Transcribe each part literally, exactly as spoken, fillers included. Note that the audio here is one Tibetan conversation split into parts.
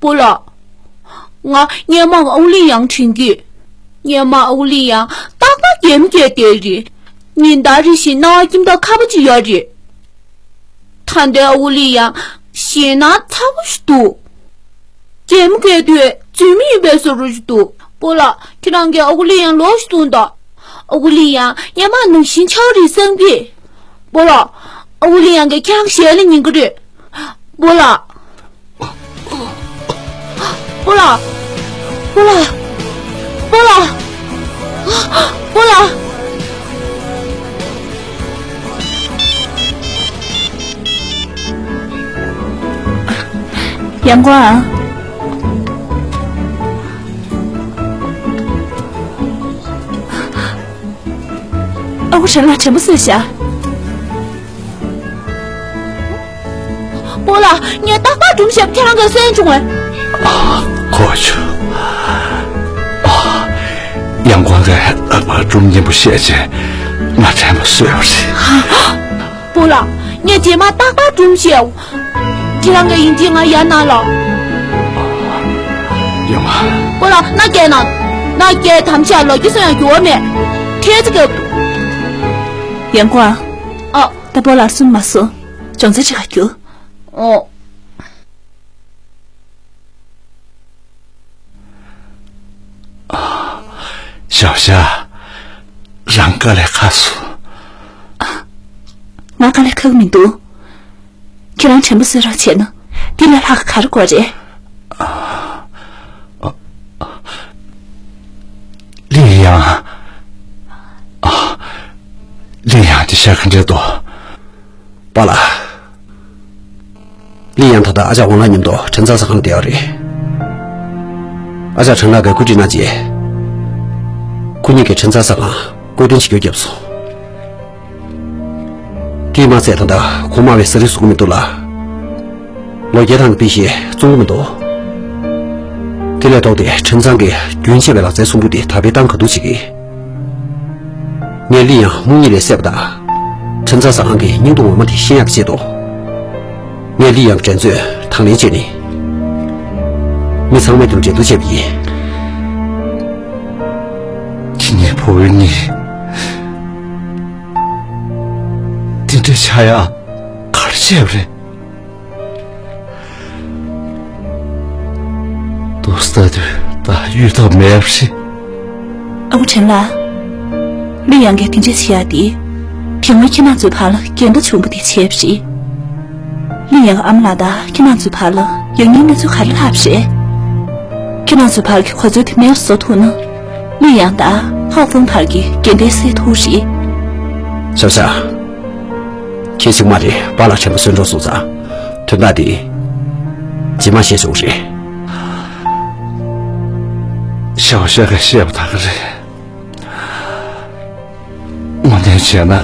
སྤོ་ལགས། ང་སྔོན་མ་ཨུ་ལི་ཡང་དྲན་གི། སྔོན་མ་ཨུ་ལི་ཡང་ཏག་ཏག་རྒན་མོ་བསྡད་རེད། ཉིན་ལྟར་རེ་བཞིན་སྣང་བ་སྐྱིད་མདོག་ཁ་པོ་ཅིག་ཡོད་རེད། ད་ལྟའི་ཨུ་ལི་ཡང་ཞེད་སྣང་ཚ་པོ་ཞིག་འདུག་རྒན་མོ་བསྡད་དུས་རྫུན་མ་ཡིན་པའི་བཟོ་འདྲ་ཞིག་འདུག་སྤོ་ལགས། ཁྱེད་རང་གིས་ཨུ་ལི་ཡང་ལོག་ཞིག་གསུངས་དང་། ཨུ་ལི་ཡང་སྔོན་མ་ནང་བཞིན་ཆགས་རེད་བསམ་གི། སྤོ་ལགས། ཨུ་ལི་ཡང་གིས་ཁྱེད་རང་གི་ཞལ་ལ་ཉན་གི་རེད། སྤོ་ལགས། སྤོ་ལགས། སྤོ་ལགས། སྤོ་ལགས། སྤོ་ལགས། ཡང་གོ་ཨ། ཨ་ཁུ་ཁྲེན་ལགས་དྲན་པ་གསོས་ཤག་སྤོ་ལགས། ངས་རྟག་པར་སྒྲུང་བཤད་པ་ཁྱེད་རང་གིས་གསན་བྱུང་བས། ཨ། གོ་བྱུང་། ཨ། ཡང་གོ་ལགས་རྟག་པར་སྒྲུང་སྙན་པོ་བཤད་བྱས་ང་དྲན་པ་གསོས་པ་རེད། སྤོ་ལགས། ངས་རྗེས་མ་རྟག་པར་སྒྲུང་བཤད། ཁྱེད་རང་གིས་ཡིན་གཅིག་ང་ཡར་གནང་ལ། ཡོང་བ། སྤོ་ལགས། མནའ་སྐྱེལ་གནང་། མནའ་སྐྱེལ་དམ་བཅའ་ལོ་རྒྱུས་སུ་ཡང་འགྱུར་བ་མེད། ཁྲལ་ཚིག་གི། ཡང་གོ་ཨ། ཨ། ད་སྤོ་ལགས་སུན་མ་སོང་། ཅུང་ཟད་ཅིག་ཁ་རྒྱུག་ཨོ། ཞའོ་ཞའོ། རང་དཀའ་ལས་ཁག་སོང་། ང་དཀའ་ལས་ཁག་གི་མི་འདུག་ཁྱེད་རང་དྲན་པ་གསོས་རོགས་བྱས་ན་འདི་ལས་ལྷག་ག་རེ་དགོས་རེད། ལི་ཡང་། ལི་ཡང་དེ་ཤ་ག་འདྲེ་དོ། པཱ་ལགས། ལི་ཡང་ད་ལྟ་ཨ་ཅག་ཝང་ལགས་མཉམ་དུ་ཁྲེན་ཚང་ཟ་ཁང་ལ་བསྡད་ཡོད་རེད། ཨ་ཅག་ཁྲེན་ལགས་ཀྱིས་བཀོད་སྒྲིག་གནང་རྗེས། ཁོ་གཉིས་ཀྱིས་ཁྲེན་ཚང་ཟ་ཁང་བཀོད་དོན་བྱེད་རྒྱུ་བརྒྱབ་སོང་། དེས་མ་ཚད་ད་ལྟ་ཁོང་མ་བའི་ཟ་རིགས་བཟོ་གི་མི་འདུག་ལ། ལོ་བརྒྱ་ཐང་གི་པི་ཤི་བཙོང་གི་མི་འདུག་དེ་ལས་ལྡོག་སྟེ་ཁྲེན་ཚང་གིས་རྒྱུན་ཆད་པའི་ལག་རྩལ་གསུམ་པོ་དེ་དར་སྤེལ་བཏང་ག་འདུག་བྱེད་ཀྱི། ངས་ལི་ཡང་རྨོངས་གཉིད་ལས་བསད་པ་དང་། ཁྲེན་ཚང་ཟ་ཁང་གི་སྙིང་སྟོབས་ངོ་མ་དེ་ཤེས་ཡག་གི་ཆེད་དུ། ངས་ལི་ཡང་གི་འགྲན་རྩོད་དང་ལེན་བྱས་ནས། མི་ཚང་མའི་དོན་འགྲན་བསྡུར་བྱས་པ་ཡིན། ཁྱེད་གཉིས་ཕོ་བོ་གཉིས། དེ་འདྲའི་ཆགས་ཡག་ག་རེ་བྱས་པ་རེད། དུ་ལྟ་དུས་ད་གཡོལ་ཐབས་མེད་པ་རེད། ཨ་ཁུ་ཁྲེན་ལགས། ལི་ཡང་གིས་དེ་འདྲ་བྱེད་ཡ་དེ། དེ་སྔོན་ཁྱེད་རང་ཚོའི་བར་ལ་འགལ་ཟླ་བྱུང་བ་དེ་བྱས་པ་རེད། ལི་ཡང་གི་ཨ་མ་ལགས་དང་ཁྱེད་རང་ཚོའི་བར་ལ་ཡང་སྙིང་གནས་ཚུལ་ག་རེ་ལྷག་པ་རེད། ཁྱེད་རང་ཚོའི་བར་གྱི་གོ་འཛོལ་དེ་མེད་པ་བཟོ་ཐུབ་ན། ལི་ཡང་དང་ཧའོ་ཧྥང་བར་གྱི་འགལ་ཟླ་སེལ་ཐུབ་རེད། ཤ་ཤ། ཁྱེད་གཅིག་མ་རེད། པཱ་ལགས་ཁྲེན་པ་གསོན་འགྲོ་སོང་ཙང་། དོན་དག་འདི་རྗེས་མ་ཤེས་བྱུང་རེད། ཤ་བ་ཤ་ག་བཤད་པ་ད་ག་རེད། དངོས་གནས་བྱས་ན་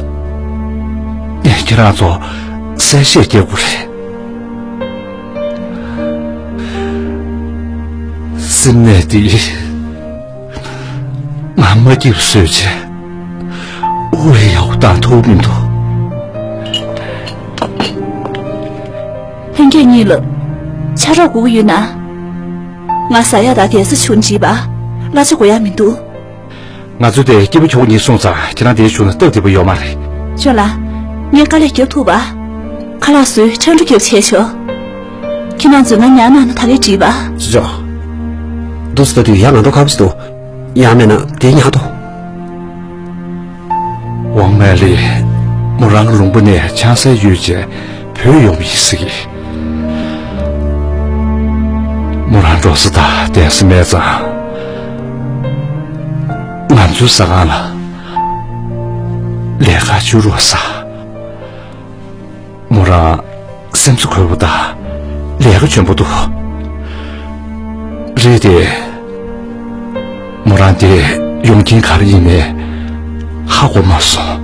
ངས་ཁྱེད་རང་ཚོ་གསལ་བཤད་རྒྱག་དགོས་རེད། སེམས་ནད་འདི་ང་མ་སྐྱིད་པ་བཟོས་བྱས་དབུགས་ཡག་པོ་བཏང་ཐུབ་མི་འདུག་ལྷན་རྒྱས་གཉིས་ལ་ཕྱག་རོགས་དགོས་ཀྱི་ཡོད་ན། ང་ཟ་ཡག་དང་བསྡད་ས་ཆུང་བྱིས་པ་གླ་ཆ་དགོས་ཡག་མི་འདུག་ང་ཚོ་དེ་སྐྱིད་པོ་ཁྱོག་གཉིས་སོང་ཙང་ཁྱེད་རང་དེའི་གཞུག་ན་སྟབས་བདེ་པོ་ཡོད་མ་རེད། ཅོ་ལགས། ངས་དཀའ་ལས་རྒྱབ་ཐུབ་པ། ཁ་ལག་བཟོས་ཁྲང་ཁྲུ་རྒྱབ་བྱས་ཆོག་ཁྱེད་རང་ཚོས་ང་ཉར་གནང་ན་ད་གས་འགྲིག་པ། ཅོ་ཅོ། འདུག་སེ་ལྟ་དུས་ཡག་ང་འགྲོ་ཁ་པོ་ཞིག་འདུག་ཡག་མེད་ན་དེ་ཉར་དོ། ཝང་མེ་ལི། མོ་རང་ལུང་པ་ནས་ཆང་ས་གཡུགས་བྱས་བུད་ཡོང་བ་ཡིན་ཟེར་གི། མོ་རང་འགྲོ་ས་དང་བསྡད་ས་མེད་ཙང་། ང་ཚོའི་ཟ་ཁང་ལ་ལས་ཀ་བཅུག་རོགས་ཟེར། མོ་རང་སེམས་གསོ་དགོས་པ་དང་ལས་ཀ་འཇོན་པོ་འདུག་རེད་དེ། མོ་རང་དེ་ཡོང་རྐྱེན་ག་རེ་ཡིན་མིན་ཧ་གོ་མ་སོང་།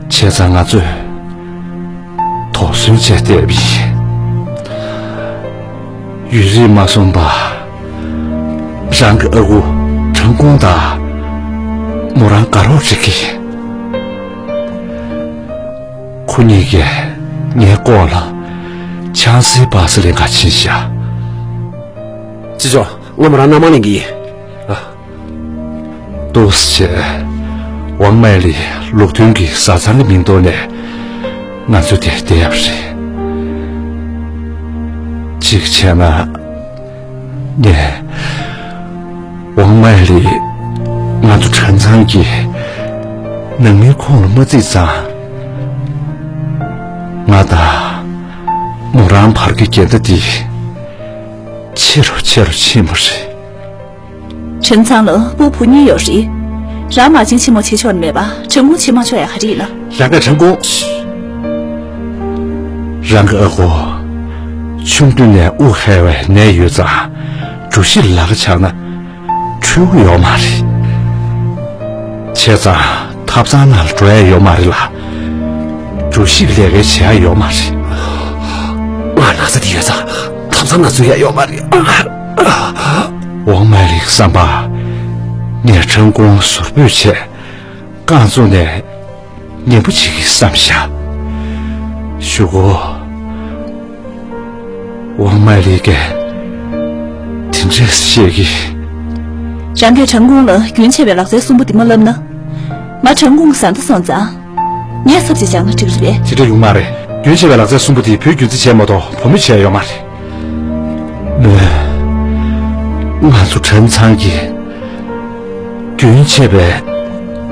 བྱས་ཙང་ང་ཚོས་དོགས་ཟོན་བྱས་བསྡད་པ་ཡིན། ཡུན་རིང་མ་སོང་བར་རང་གི་ཨ་ཁུ་ཁྲང་ཀུང་དང་མོ་རང་དགའ་རོགས་བྱེད་ཀྱི་ཡིན། ཁོ་གཉིས་ཀྱིས་ངའི་ལྐོག་ལ་ ཆང་སའི་སྦག་ས་ལེན་ག་ཕྱིན་ཤག་ཅི་ཅོ། ང་མོ་རང་སྣ་མང་ལེན་གི་ཡིན། ཨ། ཏོག་ཙམ་བྱས། ཝང་མའེ་ལི་ལུགས་མཐུན་གྱི་བཟའ་ཚང་གི་མིང་ཐོག་ནས་ང་ཚོ་དེར་བསྡད་ཡོད་པ་རེད། གཅིག་བྱས་ན། ངས། ཝང་མའེ་ལི་ང་ཚོ་ཁྲན་ཚང་གི་ནང་མིའི་ཁོངས་ལ་མ་བརྩིས་ཙང་། ང་དང་མོ་རང་བར་གྱི་འགལ་ཟླ་འདི་ཆེ་རུ་ཆེ་རུ་ཕྱིན་པ་རེད། ཁྲན་ཚང་ལ་སྤུ་བུ་གཉིས་ཡོད་རེད། རང་མ་བྱན་ཆེན་མོ་བྱེད་ཆོག་ནི་མེད་པ། ཁྲན་ཀུང་བྱེད་མ་ཆོག་ཡ་ག་རེ་ཡིན་ན། རང་གི་ཁྲན་ཀུང་། རང་གི་ཨ་ཁུ། ཆུང་དུས་ནས་དབུགས་ཧལ་བའི་ནད་ཡོད་ཙང་། གྲོ་ཞིབ་ལག་ཁ་འཆང་ན་འཕྲོད་ཀྱི་ཡོད་མ་རེད། བྱས་ཙང་ཐབ་ཚང་ནང་ལ་འགྲོ་ཡ་ཡོད་མ་རེད་ལ། གྲོ་ཞིབ་ལས་ཀ་བྱེད་ཡ་ཡོད་མ་རེད། ང་ན་ཚ་དེ་ཡོད་ཙང་ཐབ་ཚང་ནང་འཛུལ་ཡ་ཡོད་མ་རེད། ཝང་མའེ་ལིའི་བསམ་པར། ངས་ཁྲན་ཀུང་ཟུར་འབུད་བྱས། རྐང་བཙུགས་ནས་ཉན་པོ་བྱེད་ཀྱི་བསམ་བཞག་ཞུ་གོ། ཝང་མའེ་ལི་གིས་དེ་འདྲས་བཤད་ཀྱི། རང་གིས་ཁྲན་ཀུང་ལ་རྒྱུན་ཆད་པའི་ལག་རྩལ་གསུམ་པོ་འདི་མ་བསླབ་ན། ང་ཁྲན་ཀུང་གི་བཟའ་ཟླ་སོང་ཙང་། ངས་ཚབ་བྱས་བཞག་ན་འགྲིག་རེད་པས། དེ་འདྲ་ཡོང་མ་རེད། རྒྱུན་ཆད་པའི་ལག་རྩལ་གསུམ་པོ་དེ་བོད་བརྒྱུད་འཛིན་བྱས་མ་གཏོགས་བུ་མོས་བྱས་ཡོད་མ་རེད། མོས། ང་ཚོ་ཁྲན་ཚང་གི་རྒྱུན་ཆད་པའི་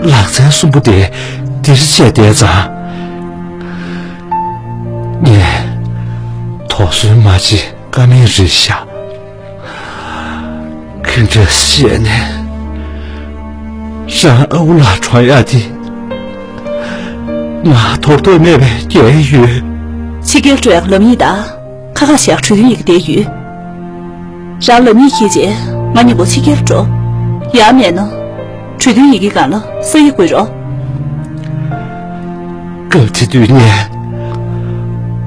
ལག་རྩལ་གསུམ་པོ་དེ་འདིར་བཅད་བསྡད་ཙང་། ངས་དོགས་ཟོན་མ་བྱེད་ཀ་མེད་རེད་ཤག་ག་འདྲ་བཤད་ནས། རང་ཨ་ཁུ་ལ་གྲོངས་ཡག་དེ་ང་ཐོབ་ཐབས་མེད་པའི་འགན་ཡོད། ཕྱི་རྒྱལ་འགྲོ་ཡག་ལམ་ཡིག་དང་། ཁ་ཁ་ཞིག་གྲོས་མཐུན་ཡི་གེ་བསྡད་ཡོད། རང་ལམ་ཡིག་འཁྱེར་རྗེས་ང་མཉམ་པོ་ཕྱི་རྒྱལ་འགྲོ། ཡང་མེད་ན། གྲོས་མཐུན་ཡི་གེ་སྒང་ལ་ས་ཡིག་འགོད་རོགས། སྐབས་དེ་དུས་ངས་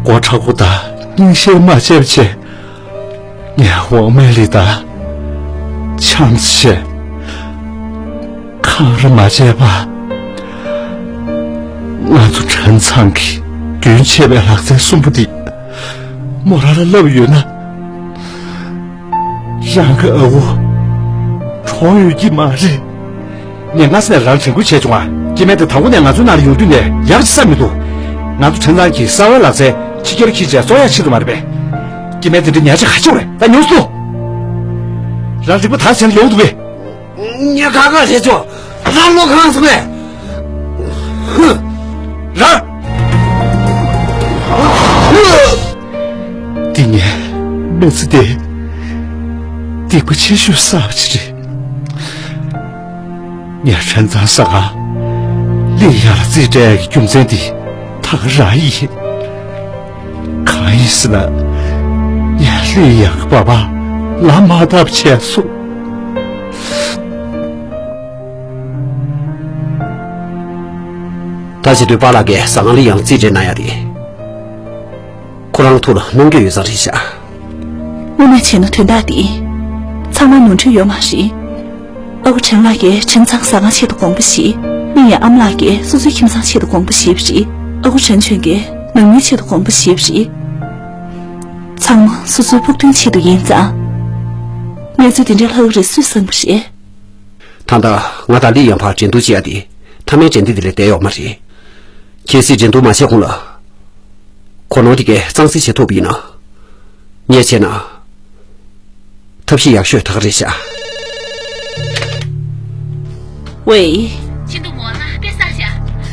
མགོ་མཁྲེགས་པོ་དང་སྙིང་ཤེད་མ་ཆད་པ་བྱས། ངས་ཝང་མའེ་ལི་དང་འཆམ་བྱས། འཁང་ར་མ་བྱས་པ། ང་ཚོ་ཁྲན་ཚང་གི་རྒྱུན་ཆད་པའི་ལག་རྩལ་གསུམ་པོ་འདི་མོ་རང་ལ་བསླབས་ཡོད་ན། རང་གི་ཨ་ཁུ་གྲོངས་ཡོད་ཀྱི་མ་རེད། ངས་སྔ་ས་ནས་རང་དྲན་སྐུལ་བྱས་བྱུང་ང་། སྐྱེ་དམན་དེ་དང་པོ་ནས་ང་ཚོའི་ནང་ལ་ཡོང་དུས་ནས་ཡག་ཅིག་བསམ་མི་འདུག་ང་ཚོ་ཁྲན་ཚང་གི་གསང་བའི་ལག་རྩལ་ཕྱི་རྒྱལ་ཁྱེར་བྱས་གསོ་ཡག་ཆེད་དུ་མ་རེད་པས། སྐྱེ་དམན་དེ་འདྲ་ཉག་ཅིག་ག་ཆེ་བ་རེད། ད་ཉུང་སུ། རང་རིག་པ་དག་བྱས་ན་ཡོང་འདུག་པས། ངས་ཁ་ཁ་བྱས་ཆོག་རང་བློ་གང་སོང་ངས། ཧུ། རང་། འདི་ངའི་མི་ཚེ་འདིའི་སྡིག་པ་ཆེ་ཤོས་བསགས་པ་ཅིག་རེད། ངས་ཁྲན་ཚང་ཟ་ཁང་ལི་ཡང་ལ་རྩིས་སྤྲད་ཡག་གི་རྒྱུ་མཚན་འདི་ད་ག་རང་ཡིན། གང་ཡིན་ཟེར་ན། ངས་ལི་ཡང་གི་པ་ཕར་ལམ་མ་བཏབ་བྱས་སོང་། ད་བྱེད་དུས་པཱ་ལགས་ཀྱིས་ཟ་ཁང་ལི་ཡང་ལ་རྩིས་སྤྲད་གནང་ཡག་དེ། ཁོ་རང་ཐུགས་ལ་གནོང་འགྱོད་ཡོད་ཙང་རེད་ཤག་དངོས་གནས་བྱས་ན་དོན་དག་འདི་ཚང་མ་ནོར་འཁྲུལ་ཡོད་མ་རེད། ཨ་ཁུ་ཁྲེན་ལགས་ཀྱིས་ཁྲེན་ཚང་ཟ་ཁང་ཆེད་དུ་དགོངས་པ་བཞེས། གླིང་ཡང་ཨ་མ་ལགས་ཀྱིས་སོ་སོའི་ཁྱིམ་ཚང་ཆེད་དུ་དགོངས་པ་བཞེས་པ་རེད། ཨ་ཁུ་ཁྲེན་ཆོན་གྱིས་ནང་མིའི་ཆེད་དུ་དགོངས་པ་བཞེས་པ་རེད། ཚང་མ་སོ་སོའི་ཕུགས་འདུན་ཆེད་དུ་ཡིན་ཙང་། གནས་ཚུལ་འདི་འདྲ་ལྷག་གི་རེད། སུས་གསུངས་པ་རེད། ད་ལྟ་ང་དང་ལི་ཡང་ཕར་འགྲན་བསྡུར་བྱེད་ཡ་དེ་མཐའ་མའི་འགྲན་བསྡུར་དེ་ལས་བསྡད་ཡོད་མ་རེད། གལ་སྲིད་འགྲན་བསྡུར་མ་བྱས་གོང་ལ། གོ་ནོར་དེ་གས་གཙང་སེལ་བྱེད་ཐུབ་པ་ཡིན་ན། ངས་བྱས་ན། ཐབས་ཤེས་ཡག་ཤོས་ད་ག་རེད་ཤག་ཝེ། ཆེ་མདོག་མོ་ལ་དཔེ་བསགས་ཤག་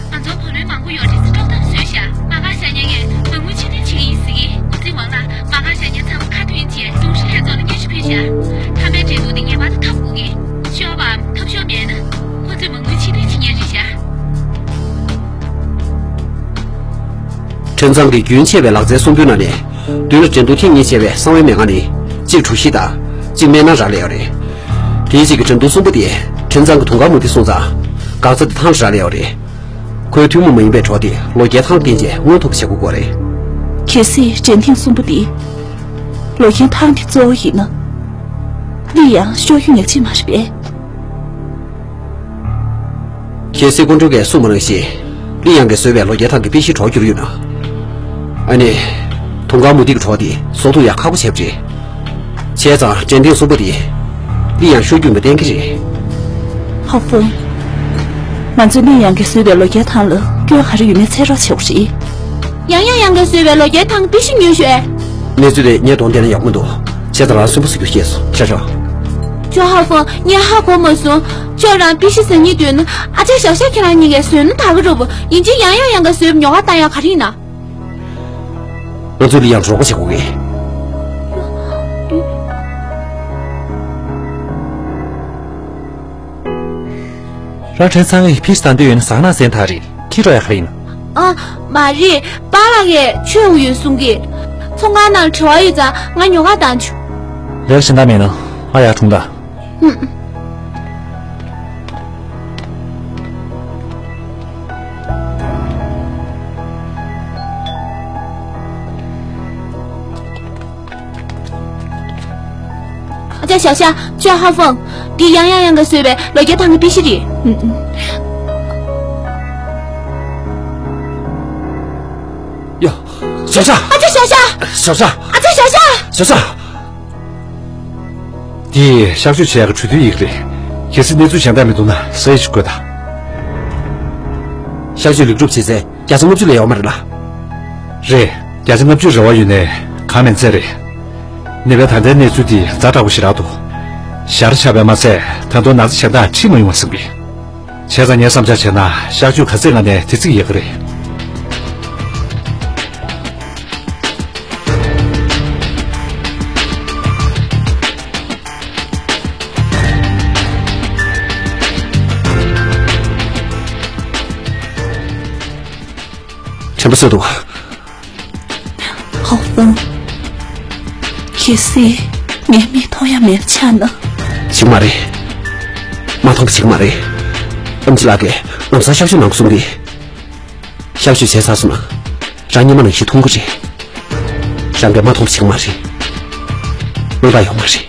ང་ཚོ་བུ་ལོན་མང་པོ་ཡོད་རེད་ཟེར་དཀྲོག་གཏམ་བཟོས་ཤག་མ་རྐང་བཞག་མཁན་གྱིས་མ་དངུལ་ཕྱིར་འཐེན་བྱེད་ཀྱི་ཡིན་ཟེར་གྱིས། འགོ་འཛིན་ཝང་ལགས་མ་རྐང་བཞག་མཁན་ཚང་མ་ཁ་མཐུན་བྱས་ཀྲུང་ཧྲི་ལྷན་ཚོགས་ལ་སྙན་ཞུ་ཕུལ་ཤག་མཐའ་མའི་འགྲན་བསྡུར་འདི་ངེས་པར་དུ་འཐབ་དགོས་ཀྱི། ཤོར་བའམ་ཐོབ་ཤོར་མེད་ན། ཁོ་ཚོས་མ་དངུལ་ཕྱིར་འཐེན་བྱེད་མཁན་རེད་ཤག་ཁྲེན་ཚང་གི་རྒྱུན་ཆད་པའི་ལག་རྩལ་གསུམ་པོའི་ནང་ནས་མདུན་ལ་འགྲན་བསྡུར་ཐེངས་གཉིས་བྱས་པའི་གསང་བའི་མེད་ཁང་ནི་གཅིག་གྲོ་ཞིབ་དང་གཅིག་སྨན་སྣ་རག་ལས་ཡོད་རེད། དེའི་གཅིག་གི་འགྲན་བསྡུར་གསུམ་པོ་དེ་ཁྲེན་ཚང་གི་དུང་དཀར་མུ་ཏིག་སོང་ཙང་འགག་རྩ་དེ་ཐང་རག་ལས་ཡོད་རེད། ཁོའི་ཐུན་མོང་མ་ཡིན་པའི་གྲོགས་དེ་ལོ་བརྒྱའི་ཐང་བསྟན་རྗེས་མངོན་ཐུབ་པ་བྱེད་དགོས་ཀྱི་རེད། གལ་སྲིད་འགྲན་ཐེངས་གསུམ་པོ་དེ་ལོ་རྒྱུས་ཐང་དེ་གཙོ་བོ་ཡིན་ན། ལི་ཡང་ཤོར་རྒྱུ་ཉག་གཅིག་མ་རེད་པས། ཁྱེད་སྲིད་སྐུ་མགྲོན་གྱིས་གསུངས་པ་ནང་བཞིན། ལི་ཡང་གིས་བཟོས་པའི་ལོ་བརྒྱའི་ཐང་གི་དཔེ་གཞི་གྲོགས་གྱུར་ཡོད་ན། ཨ་ནི། དུང་དཀར་མུ་ཏིག་གི་བྲོ་བ་དེ་གསོག་ཐུབ་ཡག་ཁག་པོ་བྱས་པ་རེད། བྱས་ཙང་དྲན་རྟེན་གསུམ་པོ་དེ་ལི་ཡང་ཤོར་རྒྱུ་ཡིན་པ་གཏན་འཁེལ་རེད། ཧོ་ཧྥུང་། ང་ཚོས་ལི་ཡང་གིས་བཟོས་པའི་ལོ་བརྒྱའི་ཐང་ལ་སྐྱོན་ག་རེ་ཡོད་མེད་འཚོལ་རོགས་བྱེད་དགོས་རེད། ཡང་ཡང་ཡང་གིས་བཟོས་པའི་ལོ་བརྒྱའི་ཐང་གི་པི་ཤི་ཉོས་ཤོག་ཨེ། གནས་ཚུལ་དེ་ངས་དོན་བསྡད་ན་ཡག་པོ་མི་འདུག་བྱས་ཙང་རང་གསོན་པོ་བཟོ་རྒྱུ་ཤེས་སོང་། ཤ་ཤ། ཇོ་ཧ་ཧྥུང་། ངས་ཧ་གོ་མ་སོང་། ཁྱོད་རང་པི་ཤི་ཟ་སྙིང་འདོད་ན་ཨ་ཅག་ཞའོ་ཞའོ་ཁྱེད་རང་གཉིས་ཀས་བཟོས་ན་ད་ག་འགྲོ་བོ་ཡིན་གཅིག་ཡང་ཡང་ཡང་གིས་བཟོས་པའི་ཉོ་ག་བཏང་ཡག་ག་རེ་ཡིན་ན། ང་ཚོས་ལི་ཡང་རོགས་པ་བྱེད་དགོས་གི། རང་ཁྲེན་ཚང་གིས་ཕི་ཤི་ཟ་འདོད་ཡོད་ན་ཟ་གནང་ཟེར་ཐག་རེད། ཁྱི་འགྲོ་ཡག་ག་རེ་ཡིན། ཨ། མ་རེད། པཱ་ལགས་ཀྱིས་ཆོས་འུ་ཡོད་གསུང་གི། ཚོང་ཁང་ནང་དྲི་བ་ཡོད་ཙང་ང་ཉོ་ག་བཏང་བྱུང་། ལས་གཞན་དག་མེད་ན་ང་ཡར་འཁྲུངས་དང་། ཧུམ། ཨ་ཅག་ཞའོ་ཞའོ། ཇོ་ཧ་ཧྥུང་། འདི་ཡང་ཡང་ཡང་གིས་བཟོས་པའི་ལོ་བརྒྱའི་ཐང་གི་པི་ཤི་རེད། ཧུམ། ཡ། ཞའོ་ཞའོ། ཨ་ཅག་ཞའོ་ཞའོ། ཞའོ་ཞའོ། ཨ་ཅག་ཞའོ་ཞའོ། ཞའོ་ཞའོ། འདི་གཤག་བཅོས་བྱེད་ཡག་གི་གྲོས་མཐུན་ཡི་གེ་རེད། གལ་སྲིད་གནས་ཚུལ་གཞན་དག་མི་འདུག་ན་ས་ཡིག་ཅིག་བཀོད་དང་། གཤག་བཅོས་ལེགས་གྲུབ་བྱེད་ཚེ་བརྒྱ་ཆ་ལྔ་བཅུ་ལས་ཡོད་མ་རེད་ལ། རེད། བརྒྱ་ཆ་ལྔ་བཅུ་རེ་བ་ཡོད་ནའི་གང་མིན་ཚད་རེད། ནད་པའི་ད་ལྟའི་གནས་ཚུལ་འདི་ཛ་དྲག་པོ་ཞེ་དྲག་འདུག་ཞར་ཆག་པས་མ་ཚད་ད་དུང་ན་ཚ་གཞན་དག་ཁྲིད་མ་ཡོང་བ་བསམ་གི། བྱས་ཙང་ངས་བསམ་འཆར་བྱས་ན་གཤག་བཅོས་ག་ཚོད་སྔ་ནས་དེ་ཚོད་ཡག་གི་རེད། དྲན་པ་གསོས་འདུག་ཧོ་ཧྥུང་། གལ་སྲིད་ངས་མིག་མཐོང་ཡ་མེད་པ་ཆགས་ན། བྱེད་ཀྱི་མ་རེད། མ་མཐོང་བ་བྱེད་ཀྱི་མ་རེད། ཨེམ་ཆི་ལགས་ཀྱིས་ལམ་སང་གཤག་བཅོས་གནང་དགོས་གསུང་གི། གཤག་བཅོས་བྱས་ཚར་སོང་ན་རང་ཉི་མ་ནང་བཞིན་མཐོང་གི་རེད། རང་གིས་མ་མཐོང་བ་བྱེད་ཀྱི་མ་རེད། དངངས་སྐྲག་ཡོང་མ་རེད།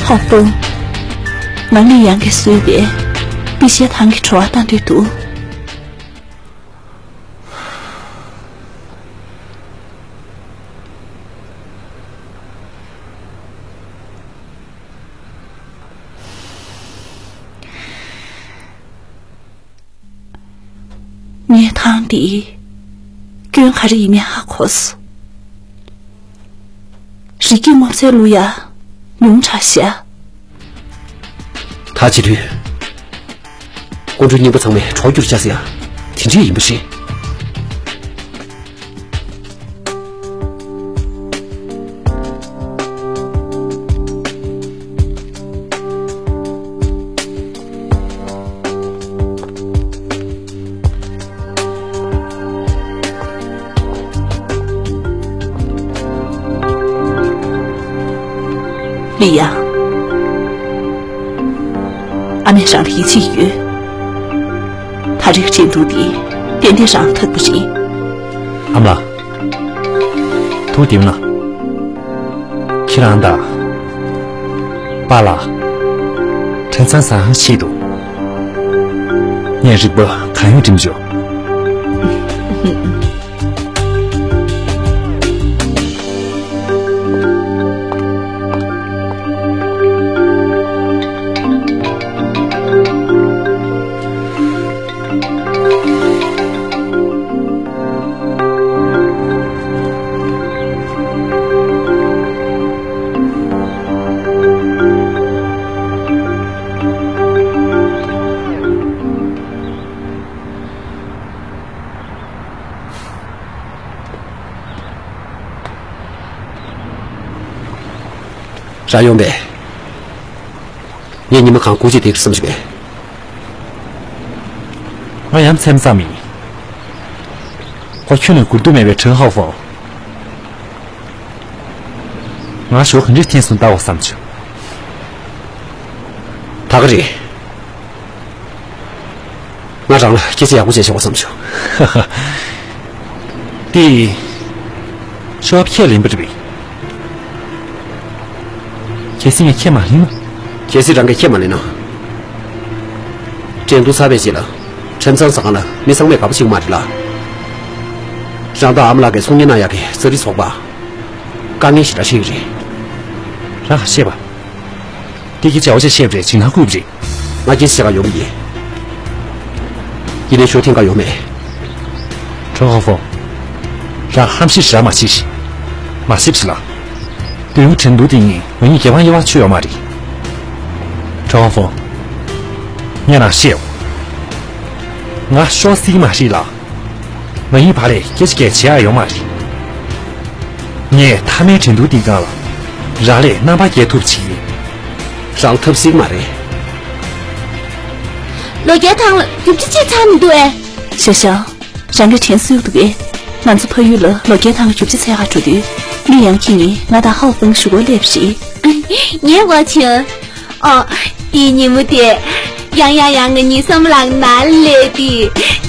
ཧོ་ཧྥུང་། ང་ལི་ཡང་གིས་བཟོས་པའི་པི་ཤི་ཐང་གི་བྲོ་བ་བཏང་འདོད་འདུག་ངས་ཐང་འདིའི་སྐྱོན་ག་རེ་ཡིན་མིན་ཧ་གོ་སོང་། རི་སྐྱེས་སྔོ་ཚལ་བླུག་ཡ་ཉུང་དྲགས་ཤག་ད་བྱེད་དུས། སྐུ་མགྲོན་རྙིང་པ་ཚང་མས་གྲོགས་རྒྱུར་བཅར་ཟེར་ཡ་དེ་འདྲས་ཡིན་པ་རེད། ལི་ཡ། ཨ་མས་རང་ལ་ཡིད་ཆེས་ཡོད། ད་རེས་ཀྱི་འགྲན་བསྡུར་འདི་ཏན་ཏན་རང་ལ་ཐུག་པ་རེད། ཨ་མ་ལགས། ཐུགས་བདེ་པོ་གནང་། ཁྱེད་རང་དང་། པཱ་ལགས། ཁྲེན་ཚང་ཚང་ཤེས་འདུག་ངས་རིག་པ་གང་ཡོད་འགྲིམ་ཆོག་རང་ཡོང་པས། ངས་ཉི་མ་གང་སྐུ་མཁྱེན་དེ་བསམ་བཞིན་པས། ང་ཡང་མཚན་ཙམ་ཡིན། ཁོ་ཁྱོན་ནས་སྒུར་འདོད་མེད་པའི་ཁྲེན་ཧའོ་ཧྥང་། ང་ཞོ་ག་འདྲས་འཐེན་སོང་ལྟ་བ་བསམ་བྱུང་། ད་ག་རེད། ང་རང་ལ་སྐད་ཆ་ཡག་པོ་བྱས་བྱུང་བ་བསམ་བྱུང་། ཧ་ཧ། དེ། ཤོ་ཁས་ལེན་པ་རེད་པས། གལ་སྲིད་ངས་ཁས་མ་ལེན་ན། གལ་སྲིད་རང་གིས་ཁས་མ་ལེན་ན། འགྲན་བསྡུར་ཚར་བའི་རྗེས་ལ་ཁྲེན་ཚང་ཟ་ཁང་ལ་མི་ཚང་མས་དགའ་པོ་བྱེད་ཀྱི་མ་རེད་ལ། རང་དང་ཨ་མ་ལགས་ཀྱིས་ཚོང་གཉེར་གནང་ཡག་གི་ཙ་རི་ཚོགས་པ་དཀའ་ངལ་ཞིག་འདྲ་འཕྲད་ཀྱི་རེད། རང་ཤེས་པ། དེ་གི་བྱ་བ་ཅིག་བཤད་པ་རེད། ཇི་ནང་བཀོད་པ་རེད། ང་སྐད་ཆ་བཤད་ག་ཡོང་གི་ཡིན། ཡིན་ནའི་ཞོ་འཐེན་ག་ཡོང་མེད། ཁྲོ་ཧོ་ཧྥོ། རང་ཧམ་ཤེད་རང་མ་བྱེད་ཤིག་མ་བྱེད་ཤིག་ལ། དུས་འཁོར་ཁྲིན་ཏུའུ་དེ་ཉིད་ང་གཉིས་གྱེས་ཕང་དབྱེ་བ་ཆོད་ཡོད་མ་རེད། ཁྲོ་ཧོ་ཧྥོ། ངས་རང་བཤད་ཡོད། ང་ཤོག་སྲིད་མ་རེད་ལ། ང་གཉིས་བར་ལས་སྐད་ཆ་བརྒྱབ་བྱེད་ཡག་ཡོད་མ་རེད། ངས་མཐའ་མའི་ཁྲིན་ཏུའུ་འདིའི་སྒང་ལ་རང་ལས་རྣམ་པ་རྒྱལ་ཐུབ་ཅིག་ཡིན། རང་ཐབས་སྲིད་མ་རེད། ལོ་བརྒྱའི་ཐང་ལ་རྒྱུ་ཆ་ཅིག་ཚང་མི་འདུག་ཨེ། ཞའོ་ཞའོ། རང་གིས་དྲན་གསོས་འདུག་གས། ང་ཚོ་ཕ་ཡུལ་ལ་ལོ་བརྒྱའི་ཐང་གི་རྒྱུ་ཆ་འཚོལ་ག་འགྲོ་དུས། ལི་ཡང་ཁྱེད་ཉིད་ང་དང་ཧའོ་ཧྥང་གཞུག་གུར་སླེབས་ཤིག་ངས་ཧ་གོ་བྱུང་། ཨོ། དེའི་ཉིན་མོ་དེ། ཡང་ཡང་ཡང་ང་གཉིས་སམ་ལག་ནང་སླེབས་ཏེ།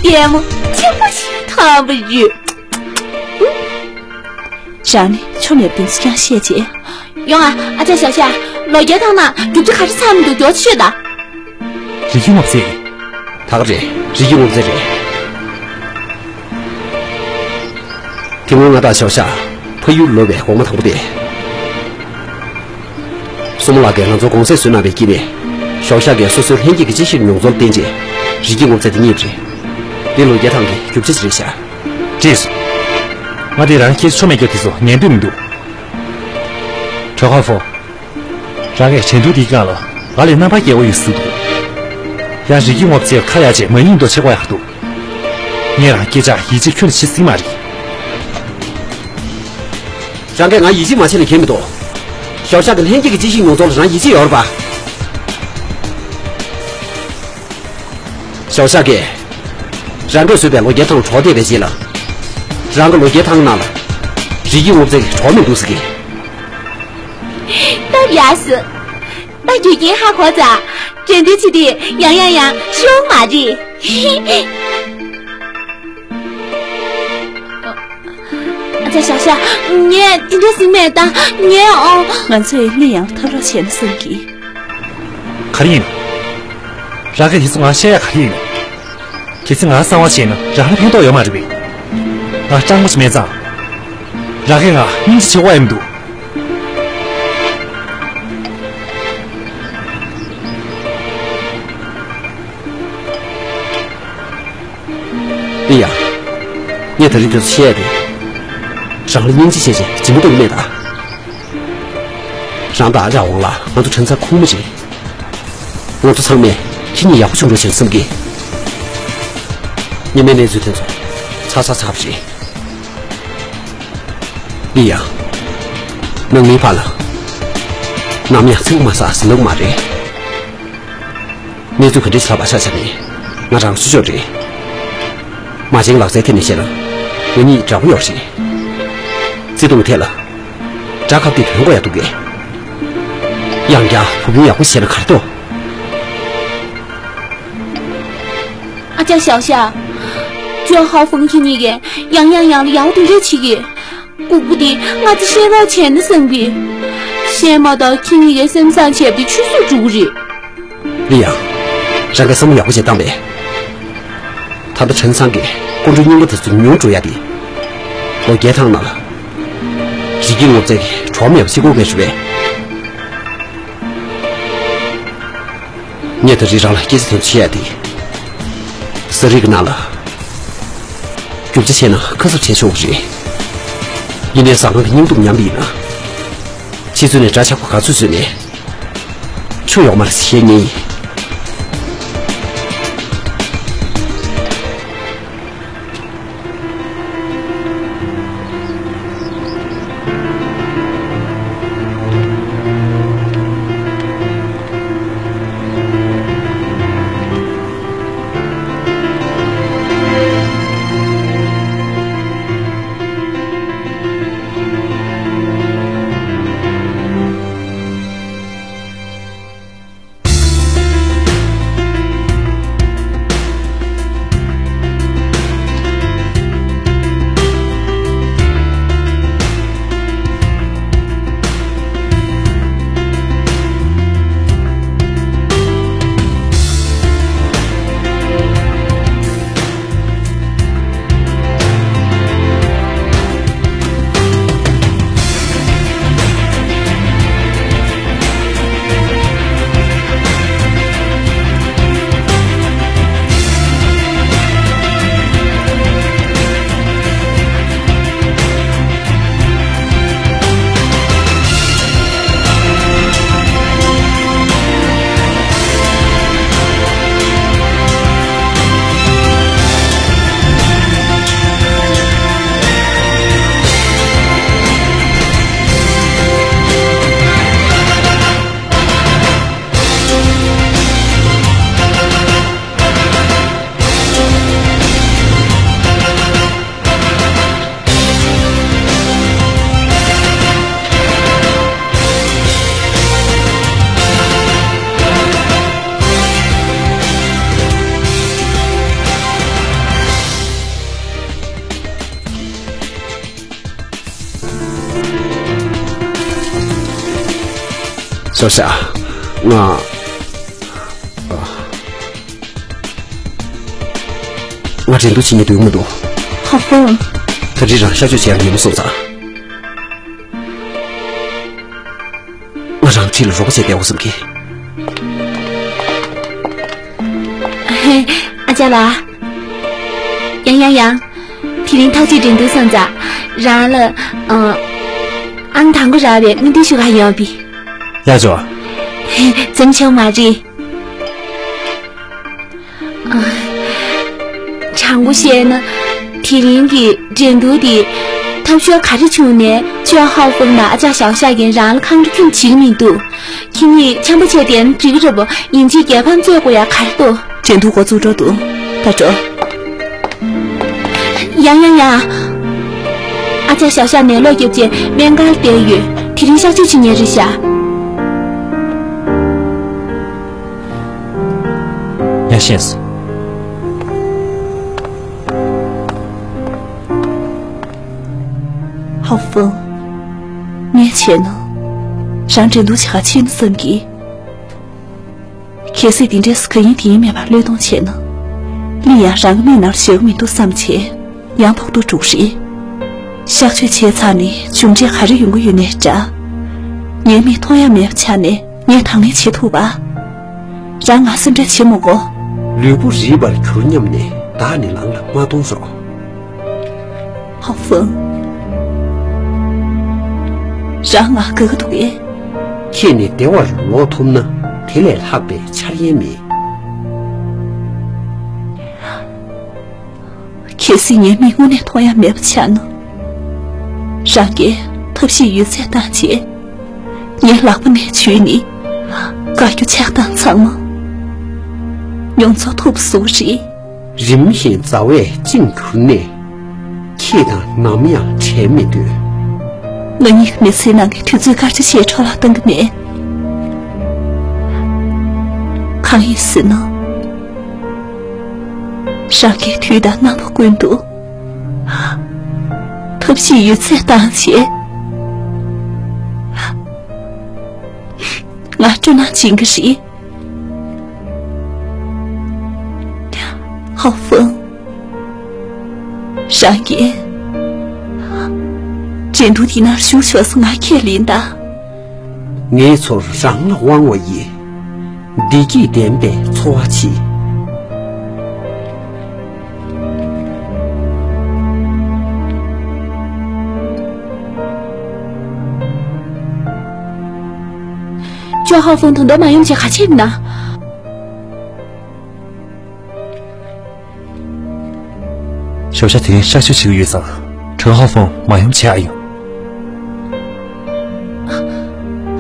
ལྟད་མོ་ཆེན་པོ་ཞིག་མཐོང་བ་རེད། རང་ནི་ཆོ་མེད་པ་དེ་ཚོ་ཀྱང་བཤད་བྱས། ཡོང་ཨ། ཨ་ཅག་ཞའོ་ཞའོ། ལོ་བརྒྱའི་ཐང་ནང་རྒྱུ་ཆ་ག་རེ་ཚང་མི་འདུག་མགྱོགས་ཤོད་དང་། རི་སྐྱེས་སྔོ་ཚལ། ད་ག་རེད། རི་སྐྱེས་སྔོ་ཚལ་རེད། དེ་སྔོན་ང་དང་ཞའོ་ཞའོ་ཕ་ཡུལ་ལོག་པའི་འོག་མ་དང་པོ་དེ། སྲུ་མོ་ལགས་ཀྱིས་ང་ཚོར་དགོང་ཟས་བཟོས་གནང་བའི་དཀྱིལ་ནས། ཞའོ་ཞའོ་གིས་སོ་སོའི་ལྷན་སྐྱེས་ཀྱི་གཅེས་ཤིང་མྱོང་ཚོར་བསྟན་རྗེས། རི་སྐྱེས་སྔོ་ཚལ་དེ་རྙེད་པ་རེད། འདི་ལོ་བརྒྱའི་ཐང་གི་རྒྱུ་ཆ་ཞིག་རེད་ཤག་ཅེས་སོ། ང་དེ་རང་སྐད་ཆ་ཆོ་མེད་རྒྱུ་དེ་ཚོ་ཉན་འདོད་མི་འདུག་ཁྲོ་ཧོ་ཧྥོ། རང་གིས་ཁྲིན་ཏུའུ་དེའི་སྒང་ལ་ང་ལས་རྣམ་པ་རྒྱལ་པོ་ཡོད་ཟེར་འདུག་ཡང་རི་སྐྱེས་སྔོ་ཚལ་ཁ་ཡ་བྱས་མ་ཡིན་མདོག་བྱེད་དགོས་ཡག་འདུག་ངས་རང་སྐད་ཆ་ཡིད་ཆེས་ཁྱོན་ནས་བྱེད་སྲིད་མ་རེད། རང་གིས་ང་ཡིད་ཆེས་མ་བྱས་ན་ཁྱད་མི་འདུག་ཞའོ་ཞའོ་གི་ལྷན་སྐྱེས་ཀྱི་གཅེས་ཤིང་མྱོང་ཚོར་ལ་རང་ཡིད་ཆེས་ཡོད་རེད་པ། ཞའོ་ཞའོ་གིས་རང་གིས་བཟོས་པའི་ལོ་བརྒྱའི་ཐང་གྲོགས་བསྡད་པའི་རྗེས་ལ། རང་གི་ལོ་བརྒྱའི་ཐང་ནང་ལ་རི་སྐྱེས་སྔོ་ཚལ་གྱི་གྲོགས་མི་འདུག་ཟེར་གི། སྟབས་ཡག་སོང་། ད་རྒྱུ་རྐྱེན་ཧ་གོ་ཙང་། དྲན་རྟེན་ཆེད་དུ་ཡང་ཡང་ཡང་ཤོག་མ་རེད། ཨ་ཅག་ཞའོ་ཞའོ། ངས་དེ་འདྲ་ཟེར་མེད་ད། ངས་ཨོ། ང་ཚོས་ལི་ཡང་ཐབས་རོགས་བྱས་ན་བསམ་གི། ག་རེ་ཡིན། རང་གིས་དེ་ཚོ་ང་བཤད་ཡ་ག་རེ་ཡིན། གལ་སྲིད་ང་གསང་བ་བྱས་ན་རང་ལ་ཕན་ཐོགས་ཡོད་མ་རེད་པས། ང་སྤྲང་པོ་ཞིག་མེད་ཙང་། རང་གིས་ང་སྙིང་རྗེ་བྱེད་དགོས་ཡ་མི་འདུག་ལི་ཡ། ངས་ད་རེས་དེ་ཚོ་བཤད་ཡ་དེ། རང་ལ་སྙིང་རྗེ་བྱས་བྱས་ཇི་མ་གཏོགས་མེད་ད། རང་དང་ཨ་ཅག་ཝང་ལགས་ང་ཚོ་དྲན་ཚར་ཁུངས་མེད་རེད། ང་ཚོ་ཚང་མས་ཁྱེད་གཉིས་ཡག་པོ་བྱུང་འགྲོ་ཞེས་བསམ་གི། སྔོན་མའི་གནས་ཚུལ་དེ་ཚོ་ཚར་ཚར་ཚར་བ་རེད། ལི་ཡ། ནང་མིའི་བར་ལ་ནམ་ཡང་ཚིག་པ་མ་ཟ་ཟིན་ལོག་མ་རེད། གནས་ཚུལ་ག་འདྲ་ཞིག་ལྷག་པ་ཆ་བཞག་ནས་ང་རང་ཆུ་ཆོག་རེད། མ་བྱན་ལག་རྩལ་ཐད་ནས་བཤད་ན་ང་གཉིས་འདྲ་པོ་ཡོད་རེད། བརྩེ་དུང་ཐད་ལ་དགྲ་ཁ་གཏད་དོན་གོ་ཡ་འདུག་གས། ཡང་བསྐྱར་བུ་སྤུན་ཡག་པོ་བྱས་ན་ག་རེ་འདུག་ཨ་ཅག་ཞའོ་ཞའོ། ཅོ་ཧའོ་ཧྥང་ཁྱེད་གཉིས་ཀས་ཡང་ཡང་ཡང་ལ་ཡག་པོ་དེ་འདྲས་བྱེད་ཀྱི། ལྐུགས་པ་དེ་ང་ཚོ་བཤད་རོགས་བྱས་ན་བསམ་གི། བཤད་མ་ཐག་ཁྱེད་གཉིས་ཀས་སེམས་བཟང་བྱས་པ་དེ་ཆུད་ཟོས་འགྲོ་གི་རེད། ལི་ཡ། རང་གིས་བསམ་བློ་ཡག་པོ་བྱས་བཏང་པས། ད་ལྟ་ཁྲེན་ཚང་གིས་སྐུ་མགྲོན་རྙིང་པ་དེ་ཚོ་ཉུང་འགྲོ་ཡ་དེ། ལོ་བརྒྱའི་ཐང་ནང་ལ། རི་སྐྱེས་སྔོ་ཚལ་གྱི་གྲོགས་མེད་པ་བྱེད་དགོས་པའི་རེད་པས། ངས་ད་རེས་རང་ལ་སྐད་ཆ་དེ་བཤད་ཡ་དེ། ཟ་རིགས་ཀྱི་ནང་ལ། རྒྱུ་ཆ་ཆེ་ན་ཁ་གསབ་བྱས་ཆོག་གི་རེད། ཡིན་ནའི་ཟ་ཁང་གི་སྙིང་སྟོབས་ཉམས་པ་ཡིན་ན། ཕྱི་ཚུལ་ནས་འདྲ་ཆགས་པ་ག་ཚོད་བཟོས་ནས། ཆོ་ཡོག་མར་བཤད་ཉེན་ཡིན། ལྟོས་ཤག་ང་། ང་འགྲན་བསྡུར་བྱེད་སྙིང་འདོད་མི་འདུག་ཧ་ཧྥང་། ད་རེས་རང་གཤག་བཅོས་བྱེད་ཡག་ཉེན་མོ་སོང་ཙང་། ང་རང་འཁྲིས་ལ་རོགས་པ་བྱས་བསྡད་དགོས་བསམ་གི། ཧེ། ཨ་ཅག་ལགས། ཡང་ཡང་ཡང་། དེ་རིང་ཐག་གཅོད་འགྲན་བསྡུར་སོང་ཙང་། རང་ལ། ཨ། ཨང་དང་པོ་རག་པའི་སྨོན་འདུན་ཞུ་ག་ཡོང་བ་ཡིན། ཡག་བྱུང་། ཧེ། འཛེམ་བྱུང་མ་རེད། ཨ། དྲང་པོ་བཤད་ན། དེ་རིང་གི་འགྲན་བསྡུར་འདི། ཐབས་ཤོར་ག་རེ་བྱུང་ནའི་ཅོ་ཧའོ་ཧྥང་དང་ཨ་ཅག་ཞའོ་ཤ་གིས་རང་ལ་ཁོང་ཁྲོ་ཁྱོན་ནས་བྱེད་ཀྱི་མི་འདུག་ཁྱེད་གཉིས་འཆམ་པོ་བྱས་བསྡད་ན་འགྲིག་གི་རེད་པ། ཡིན་གཅིག་རྒྱལ་ཕམ་རྩོད་དགོས་ཡག་ག་རེ་འདུག་འགྲན་བསྡུར་འགོ་བཙུགས་འགྲོ་འདུག་ད་འགྲོ། ཡང་ཡང་ཡང་། ཨ་ཅག་ཞའོ་ཤ་ནད་ལོག་བརྒྱབ་རྗེས་སྨན་ཁང་ལ་བསྡད་ཡོད། དེ་རིང་གཤག་བཅོས་བྱེད་མཁན་རེད་ཤག་ཡ། ཤེས་སོང་། ཧའོ་ཧྥང་། ངས་བྱས་ན། རང་འགྲན་བསྡུར་བྱེད་ག་ཕྱིན་བསམ་གི། གལ་སྲིད་དེ་འདྲས་སུ་ག་ཡིན་དེ་ཡིན་མེད་པར་བློས་གཏོང་བྱས་ན། ལི་ཡང་རང་གི་མིག་ནང་བཞག་གི་མི་འདུག་བསམ་བྱས། ཡང་ཕོག་ཐུག་འགྲོ་གི་རེད། གཤག་བཅོས་བྱས་ཚར་ནས་མཇུག་འབྲས་ག་རེ་ཡོང་གི་ཡོད་ནའི་འདྲ། ངའི་མིག་མཐོང་ཡ་མེད་པ་ཆགས་ནས་ངས་དང་ལེན་བྱེད་ཐུབ་པ། རང་ང་སེམས་ཁྲལ་བྱེད་མི་དགོས། ལུས་པོ་རིད་པར་གྱུར་སྙམ་ནས་བདག་ནི་ལང་ལ་མ་གཏོང་རོགས། ཧའོ་ཧྥང་། རང་ང་དགའ་གི་འདུག་གས། ཁྱེད་ནི་བདེ་བར་ལོག་ཐུབ་ན་དེ་ལས་ལྷག་པའི་འཆར་ཡན་མེད། གལ་སྲིད་ངའི་མིག་དངོས་གནས་མཐོང་ཡ་མེད་པ་ཆགས་ན། རང་གིས་ཐབས་ཤེས་ཡོད་ཚད་བཏང་བྱས། ངའི་ལག་པ་ནས་འཇུས་ནས། དགའ་སྐྱོ་ཆགས་སྡང་ཚང་མ་མྱོང་ཚོར་ཐུབ་བཟོ་གི་རེད། རིམ་བཞིན་མཛའ་བས་བཅིངས་གྱུར་ནས། ཁྱེད་དང་ནམ་ཡང་བྲལ་མི་འདོད། ང་གཉིས་ཀྱི་མི་ཚེའི་ནང་གི་དུས་ཚོད་སྐར་ཆ་ཞིག་འཕྲོ་བརླག་གཏང་གི་མེད། གང་ཡིན་ཟེར་ན། རང་གིས་དུས་དང་རྣམ་པ་ཀུན་ཏུ་ཐབས་ཤེས་ཡོད་ཚད་བཏང་བྱས། ང་སྤྲོ་སྣང་སྦྱིན་གྱི་རེད། ཧའོ་ཧྥང་། རང་གིས་འགྲན་བསྡུར་འདི་ནང་ཞུགས་ཆོག་ཟེར་ང་ཁས་ལེན་དང་། ངའི་ཚོར་རང་ལ་དབང་བ་ཡིས། བདེ་སྐྱིད་ལྡན་པའི་འཚོ་བ་སྐྱིད། ཅོ་ཧའོ་ཧྥང་ད་དུང་མ་ཡོང་བྱས་ག་བྱེད་ན། ཞའོ་ཤ་དེ་རིང་གཤག་བཅོས་བྱེད་ཀྱི་ཡོད་ཙང་། ཁྲོན་ཧའོ་ཧྥང་མ་ཡོང་བྱེད་ཨ་ཡོང་།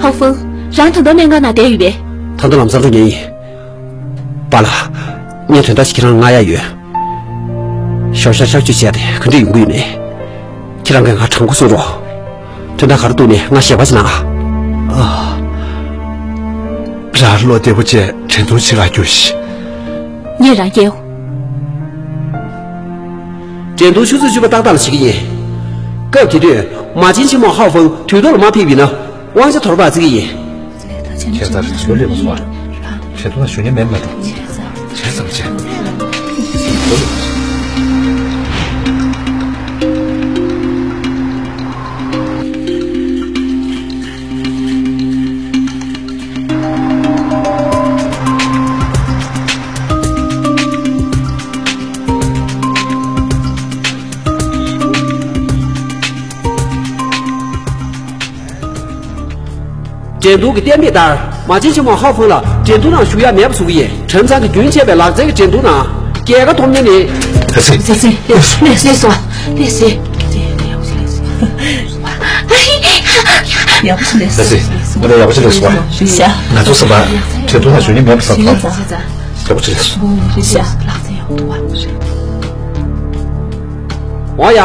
ཧའོ་ཧྥང་། རང་ད་དུང་སྨན་ཁང་ནང་བསྡད་ཡོད་པས། ད་དུང་ལམ་སང་འགྲོ་མཁན་ཡིན། པཱ་ལགས། ངས་དོན་དག་ཞིག་ཁྱེད་རང་ལ་གནང་ཡ་ཡོད། ཞའོ་ཤ་གཤག་བཅོས་བྱས་ཏེ་ག་འདྲ་ཡོང་གི་ཡོད་མེད། ཁྱེད་རང་གིས་ང་དྲང་པོ་གསུང་རོགས། དོན་དག་ག་རེ་འདུག་ནས་ང་ཞལ་པར་ཅིག་གནང་ཨ། ཨ། རང་བློ་བདེ་པོ་བྱས་འགྲན་བསྡུར་བྱེད་ག་རྒྱུགས་ཤིག་ངས་རང་སྐྱེལ། འགྲན་བསྡུར་ཆུ་ཚོད་བཅུ་པ་ཏག་ཏག་ལ་བྱེད་ཀྱི་ཡིན། སྐབས་དེ་དུས་མ་བྱན་ཆེན་མོ་ཧའོ་ཧྥང་དུས་ཐོག་ལ་མ་ཕེབས་པ་ཡིན་ན། དབང་ཆ་དོར་བར་བརྩི་གི་ཡིན། ཁྱེད་ཚར་ཞུ་ལེ་མ་སོང་བ། ཁྱེད་ཚོ་ན་ཞུ་ཉན་མེད་མ་གཏོགས། བྱས་ཙམ་བྱས། འགྲན་བསྡུར་གྱི་གཏན་འབེབས་ལྟར། མ་བྱན་ཆེན་མོ་ཧའོ་ཧྥང་ལ་འགྲན་བསྡུར་ནང་ཞུགས་ཡ་མེད་པ་བཟོ་གི་ཡིན། ཁྲིམས་གཙང་གི་རྒྱུན་ཆད་པའི་ལག་རྩལ་གྱི་འགྲན་བསྡུར་ནང་རྒྱལ་ཁ་ཐོབ་མཁན་ནི། ལགས་སེ། ལགས་སེ། ལགས་སེ། ལགས་སེ། ལགས་སེ། ཡག་པོ་ཞིག་ལས་སོང་། ལགས་སེ། ང་ལ་ཡག་པོ་ཞིག་ལས་སོང་། རེད་ཤག་ང་ཚོ་གསུམ་པ་འགྲན་བསྡུར་ནང་ཞུགས་མཁན་མེད་པ་བཟོས་ཐལ། ཡག་པོ་ཞིག་ལས་སོང་། རེད་ཤག་འོ་ཡ།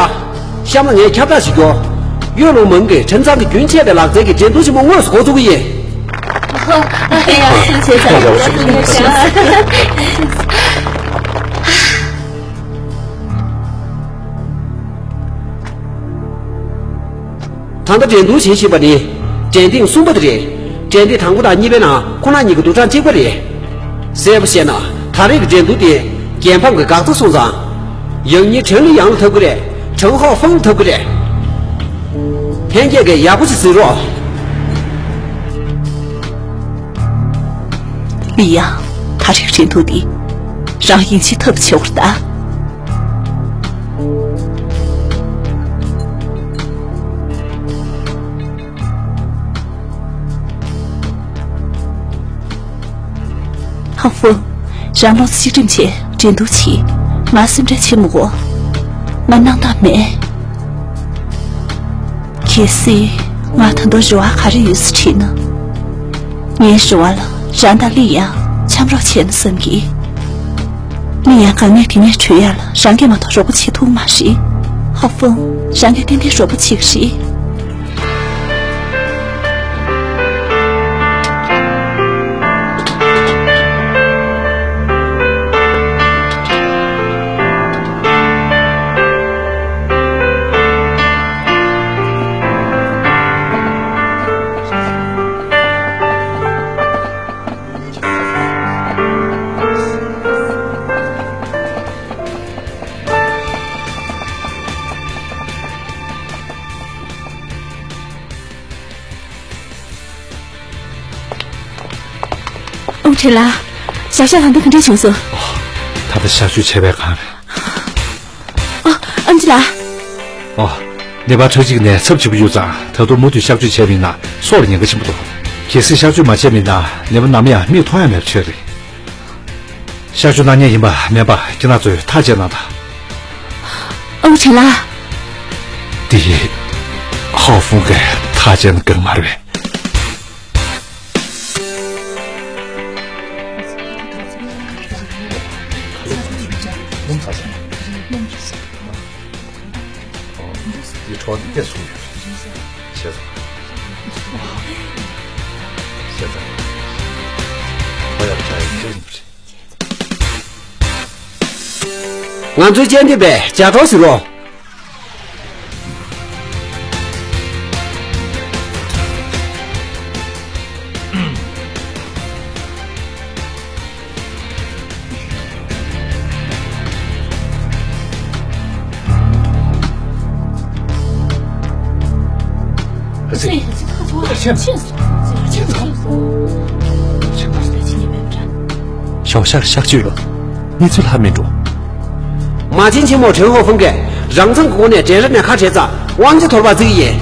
གཤམ་ལ་ངས་ཁྱབ་བསྒྲགས་ཞུ་རྒྱུ། གཡོ་ལུང་མང་གི་ཁྲིམས་གཙང་གི་རྒྱུན་ཆད་པའི་ལག་རྩལ་གྱི་འགྲན་བསྡུར་ཆེན་མོ་དངོས་སུ་འགོ་འཛུགས་ཀྱི་ཡིན། ཨ་ཡ། ཡག་པོ་ཞིག་ལས་སོང་། ད་ལྟ་འགྲན་བསྡུར་བྱེད་བཞིན་པ་ནི་འགྲན་ཐེངས་གསུམ་པ་དེ་རེད། འགྲན་སྡུར་དང་པོ་དང་གཉིས་པའི་ནང་ཁོ་རང་གཉིས་ཀྱི་འདུ་གྲངས་གཅིག་པ་རེད། གསལ་པོ་བཤད་ན་ད་རེས་ཀྱི་འགྲན་བསྡུར་དེ་རྒྱལ་ཕམ་གྱི་འགག་རྩ་སོང་ཙང་། ཡང་སྙིང་ཁྲང་ལི་ཡང་ལ་ཐུག་གི་རེད། ཁྲང་ཧའོ་ཧྥང་ལ་ཐུག་གི་རེད། ལྷན་རྒྱས་ཀྱིས་ཡག་པོ་ཞིག་གཟིགས་རོགས། ལི་ཡང་། ད་རེས་འགྲན་བསྡུར་འདི་རང་ཡིན་ཆེས་ཐབས་ཆེ་བར་གདའ། ཧ་ཧྥུ། རང་ལོ་ཚིག་རིམ་ཆེ་འགྲན་བསྡུར་ཆེ། ང་སེམས་ཁྲལ་ཆེ་མོ་གོ། ང་སྣང་དག་མེད། གལ་སྲིད་ང་ད་དུང་རེ་བ་ག་རེ་ཡོད་ཟེར་དྲིས་ན། ངའི་རེ་བ་ལ་རང་དང་ལི་ཡང་འཆམ་རོགས་བྱས་ན་བསམ་གི། ལི་ཡང་དཀའ་ངལ་དེ་ནས་གྲོལ་ཡ་ལ་རང་གིས་མ་གཏོགས་རོགས་པ་བྱེད་ཐུབ་མ་རེད། ཧ་ཧྥུ། རང་གིས་ཏན་ཏན་རོགས་པ་བྱེད་ཀྱི་རེད། ཨོ་ཁྲེ་ལ། ཞབས་ཞྭ་ད་ལྟ་ག་འདྲས་བྱུང་སོང་། ད་ལྟ་གཤག་བཅོས་བྱས་པའི་སྒང་རེད། ཨ། ཨམ་ཆི་ལགས། ཨོ། ནད་པ་ཁྲག་སྐྱིགས་ནད་ཚབས་ཆེན་པོ་ཡོད་ཙང་ད་དུང་མུ་མཐུད་གཤག་བཅོས་བྱས་མིན་ན་སྲོག་ལ་ཉེན་ཁ་ཆེན་པོ་འདུག་གལ་སྲིད་གཤག་བཅོས་མ་བྱས་མིན་ན་ནད་པ་ནམ་ཡང་མིག་མཐོང་ཡ་མེད་པ་ཆགས་རེད། གཤག་བཅོས་གནང་མཁན་ཡིན་པ་མིན་པ་ཁྱེད་རང་ཚོས་ཐག་བཅད་གནང་དང་། ཨོ་ཁྲེ་ལ། འདི་ཧའོ་ཧྥུང་གིས་ཐག་བཅད་ན་འགྲིག་མ་རེད་པས། འདི་གྲོགས་འདི་སྐད་སུ་ཡོད། བྱས་ཙང་། བྱས་ཙང་། ཁོ་ཡར་བྱ་ཡི་ཁྱེད་ཡིན་པ་རེད། ང་ཚོའི་སྤྱན་ལྡན་པའི་ཇ་གྲོགས་ཟེར་རོ། ཞའོ་ཤར་གཤག་བཅོས་ལ་གནས་ཚུལ་ཧ་མི་འགྲོ། མ་བྱན་ཆེན་མོ་ཁྲེན་ཧོ་ཧྥུང་གིས་རང་ཚང་གི་སྒོ་ནས་འགྲན་ར་ནས་ཁ་བྲལ་ཙང་དབང་ཆ་འདོར་བར་བརྩི་གི་ཡིན།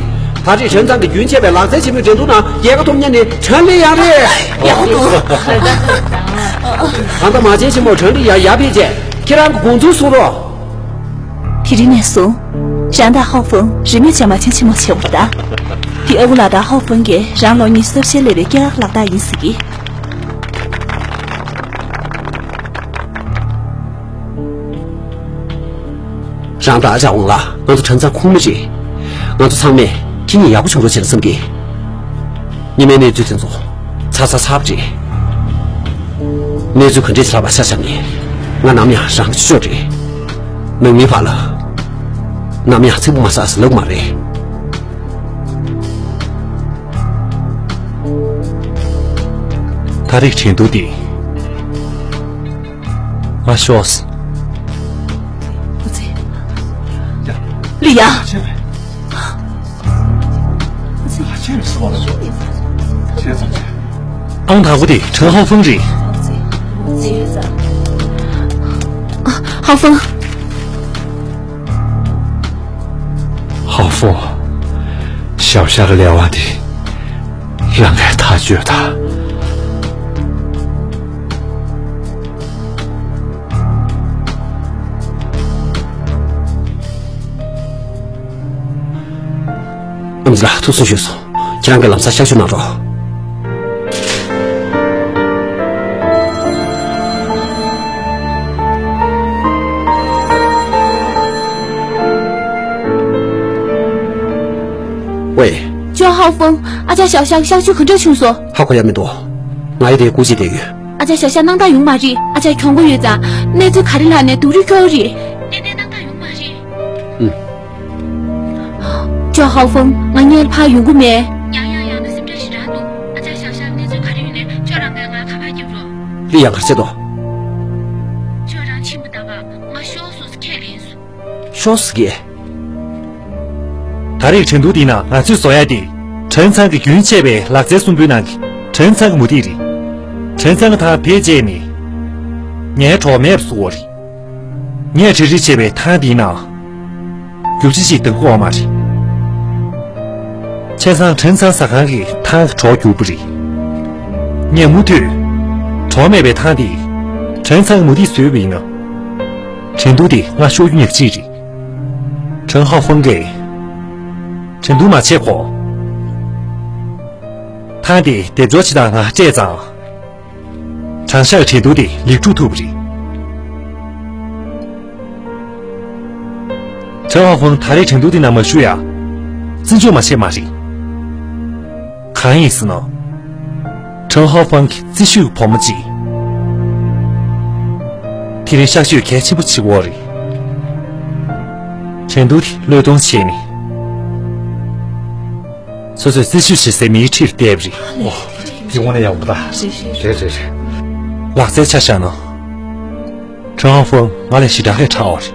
ད་རེས་ཁྲེན་ཚང་གི་རྒྱུན་ཆད་པའི་ལག་རྩལ་ཆེན་མོའི་འགྲན་བསྡུར་ནང་རྒྱལ་ཁ་ཐོབ་མཁན་ནི་ཁྲེན་ལི་ཡང་རེད། ཡག་པོ་འདུག་ད་ལྟ་མ་བྱན་ཆེན་མོ་ཁྲེན་ལི་ཡང་ཡར་ཕེབས་རྗེས་ཁྱེད་རང་གི་དགོངས་ཚུལ་གསུང་རོགས། དེ་རིང་ནས་བཟུང་། རང་དང་ཧའོ་ཧྥུང་རིས་མེད་ཅན་མ་བྱན་ཆེན་མོ་བྱེད་པར་གདའ། དེ་ཨ་ཁུ་ལགས་དང་ཧའོ་ཧྥུང་གིས་རང་ལོ་ཉི་ཤུ་རྩ་བཞི་སླེབས་པའི་སྐྱེས་སྐར་ལག་རྟགས་ཡིན་ཟེར་གི། རང་དང་ཨ་ཅག་ཝང་ལགས། ང་ཚོ་ཁྲེན་ཚང་ཁོངས་མི་རེད། ང་ཚོ་ཚང་མས་ཁྱེད་གཉིས་ཡག་པོ་བྱུང་རོགས་བྱེད་ན་བསམ་གི། ཉི་མའི་གནས་ཚུལ་དེ་ཚོ་ཚ་ཚ་ཚ་བ་རེད། གནས་ཚུལ་ག་འདྲས་ལབ་པ་ཆ་བཞག་ནས་ང་ནམ་ཡང་རང་ཆོས་ཆོས་རེད། ནང་མི་བར་ལ་ནམ་ཡང་ཚིག་པ་མ་ཟ་ཟེར་ལབ་མ་རེད། ད་རེས་འགྲན་བསྡུར་འདི་ང་ཤོག་ཟེར། ཨོ་ཙི། ལི་ཡ། ཨང་དང་པོ་དེ་ཁྲེན་ཧའོ་ཧྥུང་རེད། ཧའོ་ཧྥུང་། ཧའོ་ཧྥུང་། ཞའོ་ཤར་གྱི་ལས་དབང་དེ་རང་གིས་ཐག་གཅོད་དང་། ཨམ་ཆི་ལགས། ཐུགས་སུན་ཞུས་སོང་། ཁྱེད་རང་གིས་ལམ་སང་གཤག་བཅོས་གནང་རོགས། ཝེ། ཇོ་ཧའོ་ཧྥུང་། ཨ་ཅག་ཞའོ་ཤར་གཤག་བཅོས་ག་འདྲ་བྱུང་སོང་། ཧ་གོ་ཡ་མི་འདུག་ང་ཡི་དེ་སྐུ་མཁྱེན་བསྡད་ཡོད། ཨ་ཅག་ཞའོ་ཤར་སྣང་དག་ཡོང་མ་རེད། ཨ་ཅག་གྱོང་པོ་ཡོད་ཙང་གནས་ཚུལ་ག་རེ་ལབ་ནས་སྡུག་རུས་ཁྱོག་རེད། ཏན་ཏན་སྣང་དག་ཡོང་མ་རེད། ཨུམ། ཇོ་ཧའོ་ཧྥུང་། ང་གཉིས་ཕར་ཡོང་གི་མེད། ཡང་ཡང་ཡང་ན་སེམས་ཁྲལ་ཞེ་དྲག་འདུག་ཨ་ཅག་ཞའོ་ཤར། འདི་ཡང་གར་བྱེད་དོ། ཁྱོད་རང་ཕྱིན་པ་ད་ག་ང་ཤོག་སོང་ཟེར་ཁས་ལེན་སོང་། ཤོག་སོང་གི། ད་རེས་དྲན་གདུང་འདི་ན་ང་ཚོས་བཟོ་ཡ་དེ། ཁྲེན་ཚང་གི་རྒྱུན་ཆད་པའི་ལག་རྩལ་གསུམ་པོའི་ནང་གི་ཁྲེན་ཚང་གི་མུ་ཏིག་རེད། ཁྲེན་ཚང་གི་ཐང་ཕལ་ཆེར་ནི། ངའི་གྲོགས་མེད་པར་བཟོ་བ་རེད། ངས་བྲིས་རིས་བྱས་པའི་ཐང་འདིའི་ནང་། རྒྱུ་ཆ་ཞིག་འདང་གི་ཡོད་མ་རེད། བྱས་ཙང་ཁྲེན་ཚང་ཟ་ཁང་གི་ཐང་གི་གྲོགས་གྱུར་པ་རེད། ངས་མུ་མཐུད། གྲོགས་མེད་པའི་ཐང་འདི། ཁྲེན་ཚང་གི་མུ་ཏིག་བཟོས་པ་ཡིན་ན། དྲན་གདུང་དེ་ང་ཤོར་རྒྱུ་ཉག་གཅིག་རེད། ཁྲེན་ཧའོ་ཧྥང་གིས། དྲན་གདུང་མ་བྱེད་གོ། ཐང་དེ་སྡེབ་སྦྱོར་བྱེད་སྟངས་ང་སྤྲད་ཙང་། དྲང་གཞག་དྲན་གདུང་དེ་ལེགས་གྲུབ་ཐུབ་པ་རེད། ཁྲེན་ཧའོ་ཧྥང་ད་རེས་དྲན་གདུང་དེ་ནང་མ་ཞུགས་ཡ། བརྩི་འཇོག་མ་བྱས་མ་རེད། གང་ཡིན་ཟེར་ན། ཁྲེན་ཧའོ་ཧྥང་གི་བརྩི་ཤོས་ཀྱི་བུ་མོ་གཅིག་དེ་རིང་གཤག་བཅོས་གལ་ཆེན་པོ་བྱེད་ཀྱི་ཡོད་རེད། དྲན་གདུང་དེ་བློས་གཏོང་བྱས་ནས། སོ་སོས་རྩད་གཅོད་བྱེད་སའི་མིའི་ཁྲིར་བལྟས་པ་རེད། ཨོ། དེ་དངོས་གནས་ཡག་པོ་འདུག་རེད་རེད་རེད། ལག་རྩལ་ཆ་བཞག་ན། ཁྲེན་ཧའོ་ཧྥང་ང་ལས་ཞེ་དྲག་གི་ཕྲ་བ་རེད།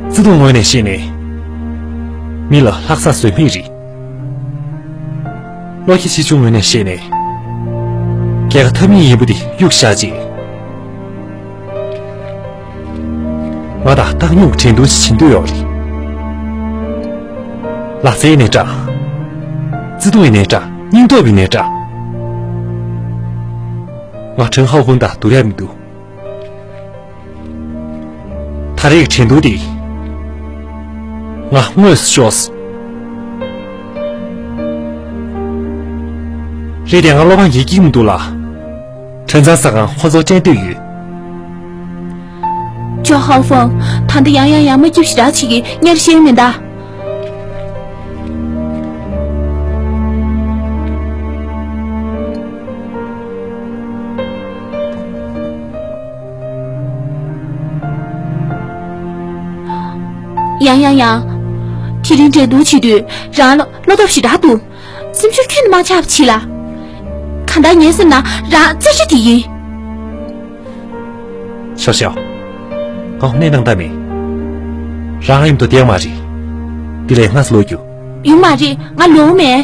བརྩེ་དུང་ངོས་ནས་བཤད་ནས། མི་ལ་ལྷག་བསམ་ཟོལ་མེད་རེད། བློ་སྐྱེད་ཆེ་ཆུང་ངོས་ནས་བཤད་ནས། རྒྱལ་ཁ་ཐོབ་མཁན་ཡིན་པ་དེ་གཡུག་བཞག་རྗེས། ང་དང་བཏང་སྙོམས་ཀྱི་དྲན་གདུང་ཞིག་བྱེད་འདོད་ཡོད་རེད། ལག་རྩལ་ཡིན་ནའི་འདྲ། བརྩེ་དུང་ཡིན་ནའི་འདྲ། སྙིང་སྟོབས་ཡིན་ནའི་འདྲ། ང་ཁྲེན་ཧའོ་ཧྥང་དང་བསྡུར་ཡ་མི་འདུག་ད་རེས་ཀྱི་དྲན་གདུང་འདི། ང་དངོས་སུ་ཤོར་སོང་། རེད་དེ་ང་བློ་ཕམ་གྱིས་སྐྱིད་མི་འདུག་ལ། ཁྲེན་ཚང་ཟ་ཁང་ཁོ་ཚོར་སྤྲད་འདོད་ཡོད། ཅོ་ཧའོ་ཧྥང་། ད་ལྟ་ཡང་ཡང་ཡང་མ་སྐྱིད་ཞེ་དྲག་བྱེད་ཀྱི་གཉེར་ཤེས་མེད་ད། ཡང་ཡང་ཡང་། དེ་རིང་འགྲན་བསྡུར་བྱེད་དུས་རང་ལ་བློ་སྟོབས་ཞེ་དྲག་འདུག་སེམས་ཤུགས་ཁྱོན་ནས་མ་ཆག་པ་བྱེད་ལ། གང་ལྟར་ངའི་སེམས་ནང་རང་རྩེ་གྲ་དེ་ཡིན། ཞའོ་ཞའོ། ཨོ་གནས་སྟངས་ལྟ་མེད། རང་ཨ་མདོ་བསྡད་མ་རེད། འདི་ལས་སྔ་སེ་ལོག་རྒྱུ། ཡོང་མ་རེད། ང་ལོག་མེད།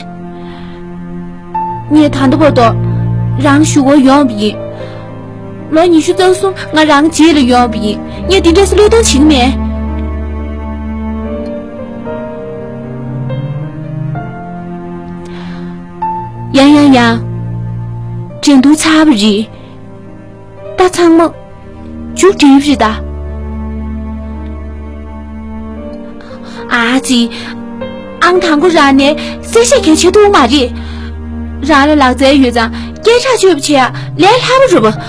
ངས་ད་ལྟ་བར་དུ་རང་ཞུ་བར་ཡོང་བ་ཡིན། ལོ་ཉི་ཤུ་རྩ་གསུམ་ང་རང་རྗེས་ལ་ཡོང་བ་ཡིན། ངས་འདི་འདྲས་སེ་བློས་གཏོང་བྱེད་ཀྱི་མེད། ཡང་ཡང་ཡང་། འགྲན་བསྡུར་ཚར་བ་རེད། ད་ཚང་མ་མཇུག་སྒྲིལ་རེད་ད། ཨ་ཙི། ཨང་དང་པོ་རང་ནས་གསལ་བཤད་གལ་ཆེ་ཐུག་མ་རེད། རང་ལ་ལག་རྩལ་ཡོད་ཙང་སྐད་གྲགས་ཆོད་པ་བྱེད་ཡ་ལས་སླ་པོ་རེད་པ།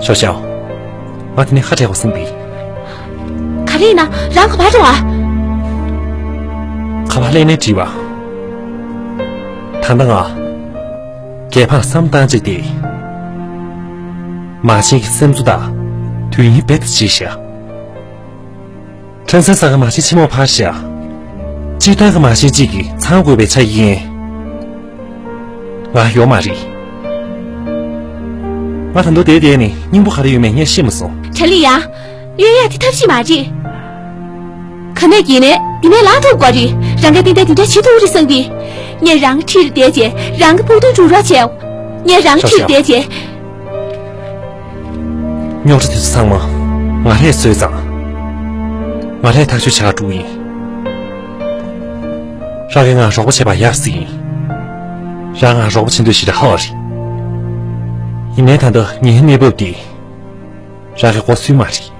ཞའོ་ཞའོ། ང་དེ་ནས་ཁ་བྲལ་བ་སེམས་པས། ག་རེ་ཡིན་ན་རང་ག་པར་འགྲོ་བ། ཁ་པར་ལེན་ནས་བྲིས་པ། ད་ལྟ་ང་། རྒྱལ་ཕམ་བསམ་བཏང་བྱས་ཏེ། མ་བྱན་གྱི་སེམས་གསོ་དང་དུས་ཡུན་རྦད་དེ་བྱས་ཤག་ཁྲེན་ཚང་ཟ་ཁང་མ་བྱན་ཆེན་མོ་ཕར་བཞག་སྤྱིར་བཏང་གི་མ་བྱན་གཅིག་གིས་ཚང་དགོས་པའི་ཆ་རྐྱེན་ང་ཡོད་མ་རེད། ང་ད་དུང་བསྡད་བསྡད་ནས་སྙིང་པོ་ག་རེ་ཡོད་མེད་ངས་ཤེས་མ་སོང་། ཁྲ་ལི་ཡ། གཡོལ་ཡ་དེ་ཐབས་ཤེས་མ་རེད། ག་ནས་ཡིན་ནའི་འདི་ནས་ལངས་ཐུབ་དགོས་རེད། རང་གིས་ཏན་ཏན་དེ་འདྲ་བྱེད་ཐུབ་རེད་བསམ་གི། ངས་རང་ཁྲིར་བསྡད་བྱས་རང་གི་ཕུགས་འདུན་སྒྲུབ་རོགས་བྱས། ངས་རང་ཁྲིར་བསྡད་བྱས། རྙོག་དྲ་དེ་ཚོ་ཚང་མ་ང་རས་བཟོས་ཙང་། ང་རས་ཐག་གཅོད་བྱ་དགོས་ཡིན། རང་གིས་ང་རོགས་པ་བྱས་པ་ཡག་ཟིག་ཡིན། རང་ང་རོགས་པ་བྱེད་འདོད་ཞེ་དྲག་ཧ་བ་རེད། ཡིན་ནའི་ད་ལྟ་ངའི་གནས་བབ་འདི་རང་གི་མགོ་སུན་མ་རེད།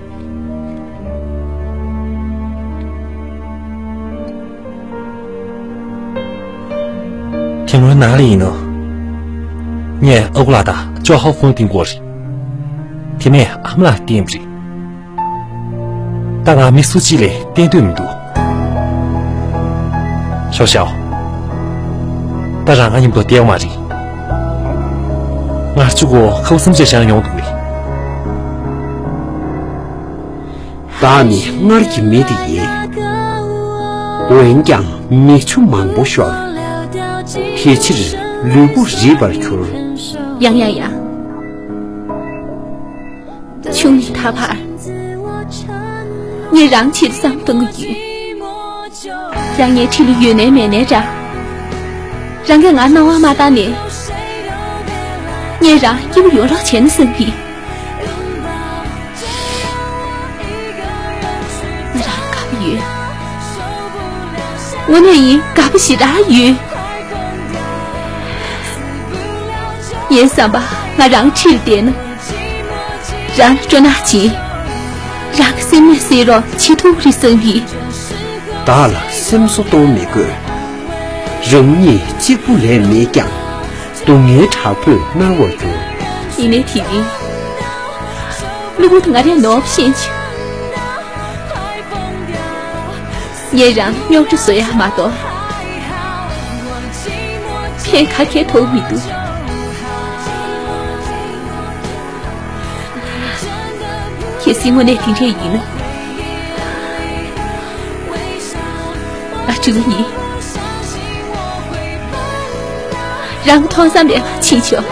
དེ་སྔོན་ནང་ལ་ཡིན་ནོ། ངས་ཨ་ཁུ་ལགས་དང་ཅོ་ཧའོ་ཧྥུང་བསྟེན་དགོས་རེད། དེ་ནས་ཨ་མ་ལགས་བསྟེན་པ་རེད། ད་ང་མི་སུ་གཅིག་ལས་བསྟེན་འདོད་མི་འདུག་ཞའོ་ཞའོ། ད་རང་ང་མཉམ་དུ་བསྡད་ཡོད་མ་རེད། ང་གཅིག་པོ་ཁ་བ་སེམས་ཅན་བཞག་ཡོང་འདུག་གས། བདག་ནི་སྔར་གྱི་མི་དེ་ཡིན། འོན་ཀྱང་མིག་ཆུ་མང་པོ་ཤོར། དེ་ཕྱིར། ལུས་པོ་རིད་པར་གྱུར། ཡང་ཡང་ཡང་། ཆུང་ནས་ད་བར། ངས་རང་ཆེད་བསམ་གཏོང་གི་ཡོད། ཡང་ངའི་འཁྲིས་ལ་ཡོད་ནའི་མེད་ནའི་འདྲ། རང་གིས་ང་སྣང་བ་མ་བཏང་ནས། ངས་རང་སྐྱིད་པོ་ཡོང་རོགས་བྱས་ན་བསམ་གི། ང་རང་དགའ་པོ་ཡོད། དངོས་གནས་ཡིན། དགའ་པོ་ཞེ་དྲག་ཡོད། ངའི་བསམ་པ། ང་རང་འཁྲིས་ལ་བསྡད་ན། རང་ལ་སྤྲོ་སྣང་བྱེད། རང་གི་སེམས་ནད་སེལ་རོགས་བྱེད་ཐུབ་རེད་བསམ་གི། བདག་ལ་སེམས་གསོ་གཏོང་མི་དགོས། རང་ཉིད་གཅིག་པུ་ལས་མེད་ཀྱང་། སྡུག་བསྔལ་དྲག་པོས་མནར་བར་འགྱུར། ཡིན་ནའི་དེ་རིང་གློ་བུར་དུ་ང་རའི་ནོར་བུ་ཤེས་བྱུང་། ངས་རང་རྙོག་དྲ་བཟོ་ཡ་མ་གཏོགས། ཕན་ག་གེ་ཐོགས་མི་འདུག། གལ་སྲིད་དངོས་གནས་དེ་འདྲས་ཡིན་ན། ང་འགྲོ་གི་ཡིན། རང་མཐོང་ས་མེད་པར་ཕྱིན་ཆོག།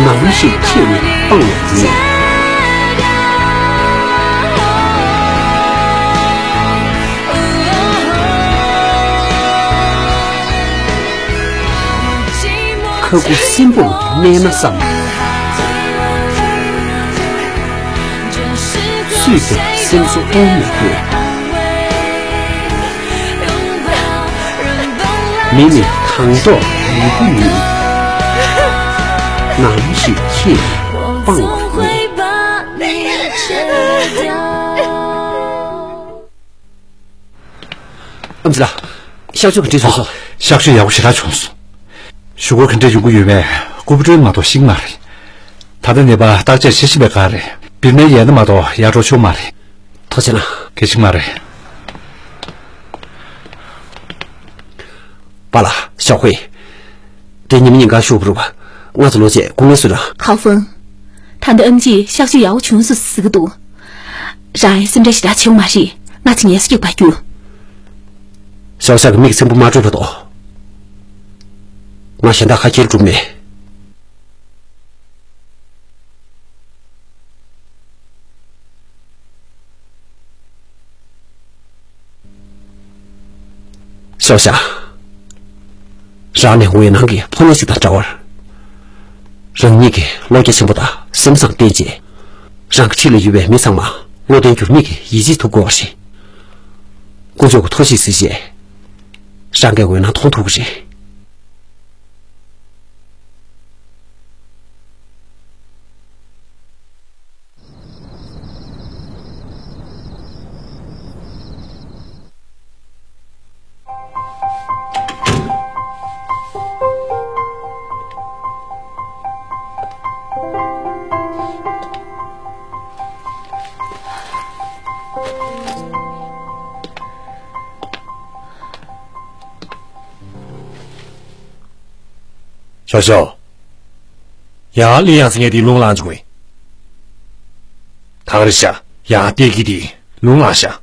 ནམ་ཞིག་ཁྱེད་ནི་སྤང་བར་ནུས། ཁ་ཁུ་སིམ་པོར་གནས་ན་བསམ། སུས་ཀྱང་སེམས་གསོ་གཏོང་མི་དགོས། མི་ནི་དང་ཐོག་ལུས་པོ་ཉིད། ནམ་ཞིག་ཁྱེད་སྤང་བར་ནུས། ཨ་མ་ལགས། གཤག་བཅོས་ག་འདྲས་བྱུང་སོང་། གཤག་བཅོས་ཡག་པོ་ཞེ་དྲག་བྱུང་སོང་། གཞུག་གུ་ག་འདྲས་ཡོང་གི་ཡོད་མེད་རྐུབ་བཀྲོལ་མ་གཏོགས་ཤེས་ཀྱི་མ་རེད། ད་ལྟ་ནད་པ་བརྟག་དཔྱད་བྱེད་བཞིན་པའི་སྒང་རེད། བིར་མའི་ཡལ་ན་མ་གཏོགས་ཡར་འགྲོ་ཆོག་མ་རེད། ཐུགས་རྗེ་གནང་། གལ་ཆེ་མ་རེད། པཱ་ལགས། ཞའོ་ཧུའེ། དེ་ཉི་མ་ཉིན་གང་ཤོག་བུ་རུ་བ། ང་ཚོ་ལོ་ཆེ་སྐུ་ངལ་གསོ་ར། ཧའོ་ཧྥང་། ད་ལྟ་ཨེམ་ཆིས་གཤག་བཅོས་ཡག་པོ་བྱུང་སོང་ཟེར་གི་འདུག། རང་ཡང་སེམས་ཁྲལ་ཞེ་དྲག་བྱེད་དགོས་མ་རེད། ང་ཚོ་ངལ་གསོ་རྒྱག་པར་རྒྱུགས། ཞའོ་ཞའོ་གི་མིག་གི་ཚེམ་བུ་མ་བཀྲོལ་བར་དོ། ང་གཞན་དག་ཁ་འཁྱེར་གྲུབ་མེད། ཞའོ་ཞའོ། རང་ནི་འོད་སྣང་གི་ཕོ་ཉ་ཞིག་དང་འདྲ་བར། རང་ཉིད་ཀྱིས་བློ་རྒྱ་ཆེན་པོ་དང་སེམས་བཟང་བསྟེན་རྗེས། རང་གི་འཁྲིས་ལ་ཡོད་པའི་མི་ཚང་མ་བློ་བརྟན་འགྱུར་མེད་ཀྱིས་ཡིད་ཆེས་ཐུབ་དགོས་པ་རེད། དཀོན་མཆོག་གི་ཐུགས་རྗེས་གཟིགས་རྗེས། རང་གི་འོད་སྣང་མཐོང་ཐུབ་ཀྱི་རེད། ཞའོ་ཞའོ། ཡང་གླེང་ཡང་ཟེར་མཁན་དེ་རླུང་ལངས་བྱུང་བས། གང་རེད་ཤག། ཡང་བལྟས་ཀྱི་དེ་རླུང་ལངས་ཤག།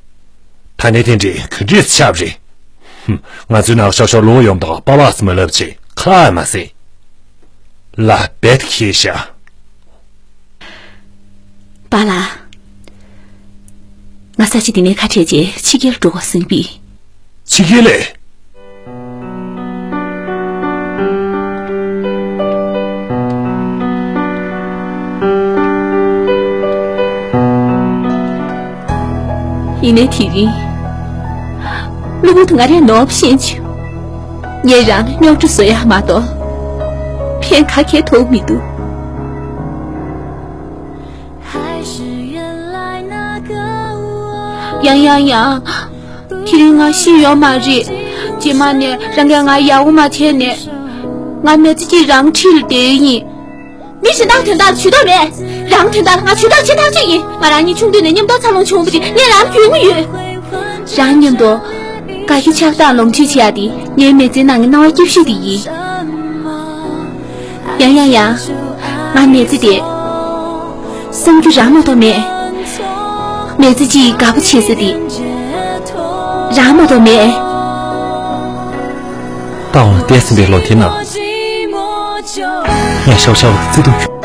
ད་ནས་དེ་འདྲའི་ག་འདྲས་ཆགས་རེད། ཧུམ། ང་ཚོའི་ནང་ཤོག་ཤོག་རླུང་ཡོང་མདོག་པ་བག་ཙམ་མ་ལབ་ཅིག་ཁ་ལག་མ་ཟད། ལ་བེད་ཁེ་ཤག། པཱ་ལགས། ང་ས་ཆ་འདི་ནས་ཁ་བྲལ་རྗེས་ཕྱི་རྒྱལ་འགྲོ་དགོས་བསམ་པས། ཕྱི་རྒྱལ་ལས། ཡིན་ནའི་དེ་རིང་། གློ་བུར་དུ་ང་རའི་ནོར་བུ་ཤེས་བྱུང་། ངས་རང་ལ་རྙོག་དྲ་བཟོ་ཡག་མ་གཏོགས། ཕན་ག་གེ་ཐོགས་མི་འདུག། ཡང་ཡང་ཡང་། དེ་རིང་ང་ཤི་ཡོད་མ་རེད། རྗེས་མ་ནས་རང་གིས་ང་ཡག་པོ་མ་བྱས་ནས། ང་མི་ཚེ་གཅིག་རང་འཁྲིད་ལ་བསྡད་ཡིན། མི་གཞན་དག་དོན་དག་ལ་ཇུས་གཏོགས་མེད། རང་དོན་དག་ལ་ང་ཇུས་གཏོགས་བྱེད་ཐག་ཆོད་ཡིན། ང་རང་གཉིས་ཆུང་དུས་ནས་མཉམ་དུ་འཚར་ལོངས་བྱུང་བ་དེ་ངས་ལམ་རྒྱུས་མྱོང་ཡོད། རང་མཉམ་དུ་དགའ་སྐྱིད་ཆགས་སྡང་ལོངས་སྤྱོད་བྱེད་ཡག་དེ་ངའི་མི་ཚེའི་ནང་གི་སྣང་བ་སྐྱིད་ཤོས་དེ་ཡིན། ཡང་ཡང་ཡང་། ང་མི་ཚེ་དེ་བསམ་རྒྱུ་རང་མ་གཏོགས་མེད། མི་ཚེ་གཅིག་དགའ་པོ་བྱེད་ས་དེ་རང་མ་གཏོགས་མེད། ཏང་ལ་བསྡད་ཟིན་པའི་ལོ་དེའི་ནང་། ངས་ཤའོ་ཤའོ་ལ་བརྩེ་དུང་ཞུ།